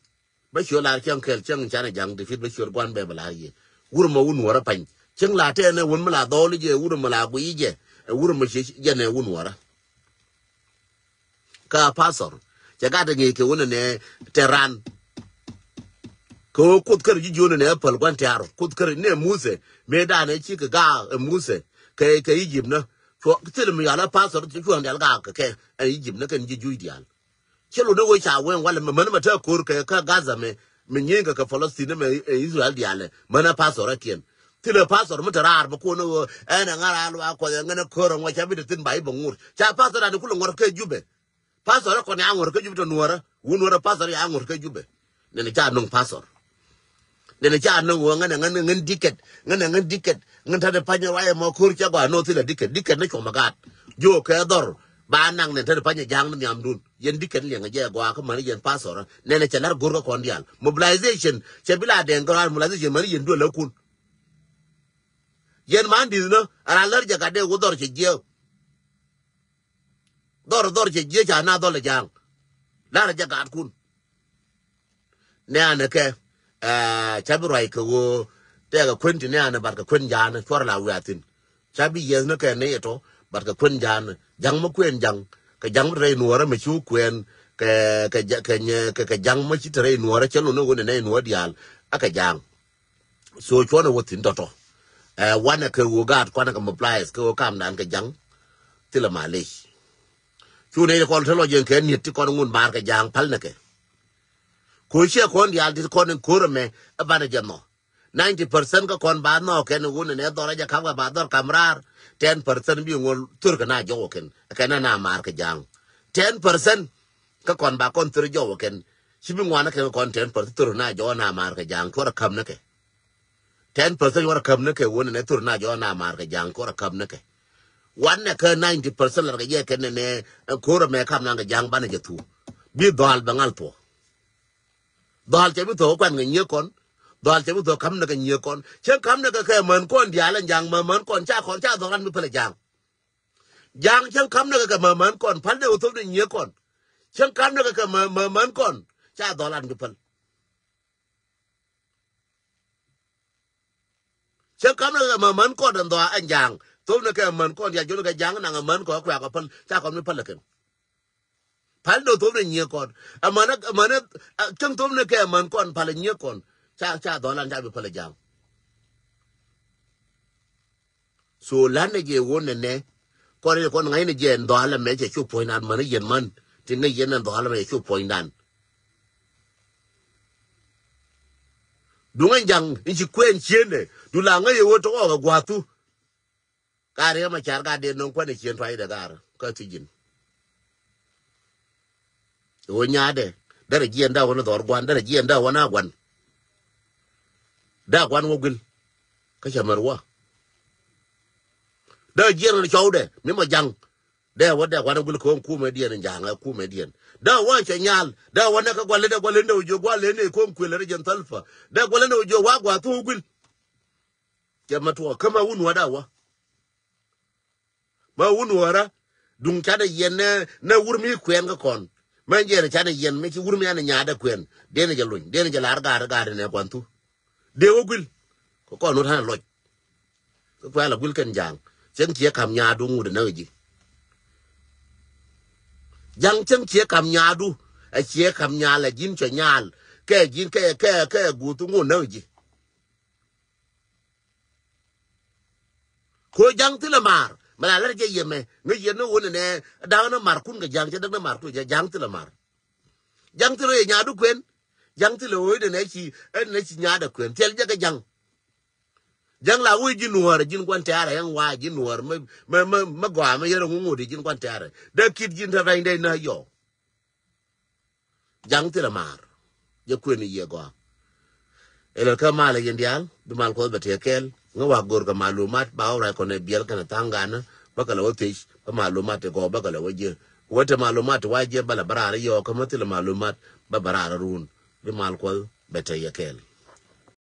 Bä ciöt lar cäŋ kɛl cäŋ canɛ ja̱ŋ ti fit bä ciöt gua̱n bɛ bä lar yɛ. Wur mɔ wun wärä pany cäŋ la tɛɛnɛ wun mi la dhɔɔli jɛ wur mɔ la guiy jɛ. Ɛ wur mɔ ciɛ jɛnɛ wun wärä. Kä pastor cɛ gat ŋi̱i̱c kɛ wun nɛ tɛ ran. Kɛ wä kuoth kär ji̱ jiön nɛ päl gua̱n tɛ̈r kuoth kär nɛ Musɛ mëë danɛ ci kɛ gaak ɛ Musɛ kɛ kɛ Egypt nä. Cuɔ thil mi yal ɛ pastor cuɔ̱ŋ dial gaak kɛ kɛ ɛ Egypt nä kɛn ji̱ juuc dial. Cɛ lotdä wee ca wee walɛ mɛ män mɛ te ko̱r kɛ kä Gaza mɛ mɛ nyieny kɛ kɛ Palestine mɛ Israel dialɛ män a pastor ɛ kiɛn. Thilɛ pastor mi te raar bɛ kuɔn ɛ ɣöö ɛn ɛ ŋa̱r a luaak kuɔth ɛ ŋän ɛ ko̱r ɛ ŋuɔc ca bi te thi̱n ba i̱ bɛ ŋuɔ̱t ca pastor ani kulɛ ŋuɔ̱t kä Jubɛ. Pastor ɛ kɔn ya ŋuɔ̱t kä Jubɛ te nuɔ̱ɔ̱rä. Wun wä rɛ pastor ya ŋot kä Jubɛ. Nɛnɛ ca no̱ŋ pastor. Nɛnɛ ca no̱ŋ wä ŋän ŋän ŋän dikɛt. Ŋän ŋän dikɛt. Ŋän ta̱t panyɛ ruacɛ mɔ ko̱r cɛ gɔaa no̱o̱ thilɛ dikɛt. Dikɛt ni cuɔmɛ gaat. Jiö kɛ dhɔr. Ba naŋ nɛn ta̱t panyɛ ja̱a̱ŋ ni nhiamdun. Yɛn dikɛt ni liɛŋɛ jɛ gɔaa kä mäni yɛn pastor. Nɛnɛ cɛ la̱r go̱r kä kɔn diaal. Mobilization. Cɛ bi la dɛŋ kä raan mobilization mäni yɛn duël ɛ kun. Yɛn man di̱th ni a raan lär jɛ gat dee wä dhɔr cɛ jiɛ. Dhɔr dhɔr cɛ jiɛ ca na dhɔl ɛ ja̱a̱ŋ. La̱rä jɛ gaatkun. Nɛ̈ɛ̈nɛ kɛ, eh, ca bi ruac kɛ ɣöö tɛkɛ kuën ti nɛ̈ɛ̈nɛ bat kɛ kuën ja̱a̱ŋ cuɔr la wiathin. Ca bi yieth ni kɛ ni itɔ bat kɛ kuën ja̱a̱ŋ. Ja̱ŋ mi kuën ja̱ŋ kɛ ja̱ŋ mi te rɛy nuɔɔrä mi ci wä kuɛn kɛ, kɛ, kɛ, kɛ, kɛ ja̱ŋ mi ci te rɛy nuɔɔrä cɛ lun ni ɣöö ni nɛy nuɔɔr diaal. A kɛ ja̱a̱ŋ. So cuɔnɛ wä thi̱n tɔ̱tɔ̱. Ɛ wanɛ kɛ ɣöö gaat kuanɛ kɛ mobilize kɛ ɣöö kamdan kɛ ja̱ŋ. Thilɛ malec. Cu nɛy ti kɔn te lɔ jiɛn kɛ niet ti kɔn ŋun maar kɛ ja̱a̱ŋ pal nɛ kɛ. Ko̱ ciɛ kɔn diaal ti kɔn in ko̱r ɛmɛ ɛ banɛ jɛ nhɔ. Ninety percent kä kɔn ba nhɔ kɛn in wun in ɛ dhɔr ɛ jɛ ka̱m kɛ ba dhɔr kam raar. Ten percent bi ŋuɔl thör kɛ na jɔwä kɛn kɛn na maar kɛ ja̱a̱ŋ. Ten percent kä kɔn ba kɔn thör jɔwä kɛn. Ci bi ŋuanä kɛ kɔn ten percent thör na jɔwä na maar kɛ ja̱a̱ŋ cuɔrɛ käm nɛ kɛ. Ten percent wara käm ni kɛ wun nɛ thur na jɔ na maar kɛ ja̱a̱ŋ kora käm ni kɛ. Wan nɛ kä ninety percent lar kɛ jɛ kɛ nɛ nɛ ko̱r mɛ kam na kɛ ja̱a̱ŋ banɛ jɛ thu. Bi dhɔal bɛ ŋal thuɔ. Dhɔal cɛ bi thuɔ kuan kɛ nyiek kɔn. Dhɔal cɛ bi thuɔ kam ni kɛ nyiek kɔn. Cɛ kam ni kɛ kɛ män kɔn diaal ɛn ja̱a̱ŋ män män kɔn ca kɔn ca dhɔran bi pɛlɛ ja̱a̱ŋ. Ja̱a̱ŋ cɛ kam ni kɛ kɛ män män kɔn pal dee wä thop ni nyiek kɔn. Cɛ kam ni kɛ kɛ män män kɔn ca dhɔran bi pɛl. Cä kam ni kɛ män män kɔn ɛn dhɔa ɛn ja̱a̱ŋ. Thop ni kɛ män kɔn ya jol kɛ ja̱a̱ŋ naŋ män kɔn kuɛ kɛ päl ca kɔn mi päl kɛn. Pal do thop ni nyiɛ kɔn ɛmän ɛmän cäŋ thop ni kɛ män kɔn pal nyiɛ kɔn ca ca dhɔlan ca bi päl ja̱a̱ŋ. So lan ni jɛ won ni nɛ kɔn ni kɔn ŋa̱c ni jɛ ɛn dhɔalɛ mɛ cɛ cu puɔ̱nydan män ni yɛn män ti ŋäc yɛn ɛn dhɔalɛ mɛ cɛ cu puɔ̱nydan. Duŋ ɛn ja̱ŋ in ci kuɛn ciendɛ du la ŋäc ɛ ɣöö tɔk ɔk ɛ gua̱thu. Ka riɛm a car ka dee nöŋ kuɛn ɛ cien tuacdɛ gaar kä thi̱ ji̱n. Ɣöö nyaatdɛ derɛ jiɛn dee a wän a dhɔr gua̱n derɛ jiɛn dee a wän a gua̱n. Dee a gua̱n wä guil kä cɛ mär wä. Dee jiɛn wän cɔwdɛ mi mɔ ja̱ŋ. Dee wä dee gua̱n wä guil ko̱o̱ŋ kumɛ diɛn in ja̱a̱ŋ ɛ kumɛ diɛn. Dee wä cɛ nyal dee wä nɛ kä gua̱l lendɛ gua̱l lendɛ wä jiök gua̱l lendɛ ko̱o̱ŋ kuël rɛ jɛn thälpä. Dee gua̱l lendɛ wä jiök wa gua̱a̱ thuɔ̱k guil. Cɛ mɛ tuɔɔk kä mɛ wun wä dee wä. Mɛ wun wä rä duŋ canɛ yɛn nɛ nɛ wur mi kuɛn kä kɔn. Mɛ jɛn canɛ yɛn mi ci wur mi ɛn nyaat dee kuɛn. Dee ni jɛ luny dee ni jɛ lar ga̱a̱r ga̱a̱r nɛ gua̱n thu. Dee wä guil kä kɔn wä ta̱nɛ lɔc. Kä kuɛ la guil kɛn ja̱a̱ŋ cäŋ ciɛ ka̱m nyaadu ŋut näk ji̱. Ja̱ŋ cäŋ ciɛ ka̱m nyaadu ɛ ciɛ ka̱m nyaal ɛ ji̱n cɔ nyaal kɛ ji̱n kɛ kɛ kɛ guuth ŋut näk ji̱. Ko ja̱ŋ thilɛ maar mɛ la lɛr jɛ yɛmɛ ŋäc yɛn ni wun nɛ da̱ŋ ni mar kun kɛ ja̱ŋ cɛ däk ni mar kun jɛ ja̱ŋ thilɛ maar. Ja̱ŋ thilɛ yɛ nyaadu kuɛn. Ja̱ŋ thilɛ ɣöö inɛ nɛ ci ɛn nɛ ci nyaadɛ kuɛn thil jɛ kɛ ja̱ŋ. Ja̱ŋ la wee ji̱ nuɔ̱ɔ̱rä ji̱n gua̱n tɛ̈rä ɛn wa ji̱ nuɔ̱ɔ̱rä mä mä mä gɔaa mä yɛrɛ ŋuŋ ŋot ji̱n gua̱n tɛ̈rä dee kit ji̱n te rɛny dee nä yɔ. Ja̱ŋ thilɛ maar jɛ kuën i̱ yiëë gɔaa. Ilɛ kä malɛ yɛn diaal bi mal kuɔth bɛ tëë kɛɛl ŋä wa go̱r kɛ malumat ba wä ruac kɔn ɛ biɛl kɛnɛ tha̱a̱ŋ ganä bä kɛ lɛ wä thiec bä malumat ti gɔɔ bä kɛ lɛ wä jiɛ. Wä te malumat ti wa jiɛ bä lɛ bä raar i̱ yɔɔk kä mä thilɛ malumat bä bä raar run bi mal kuɔth bɛ tëë yɛ kɛɛl.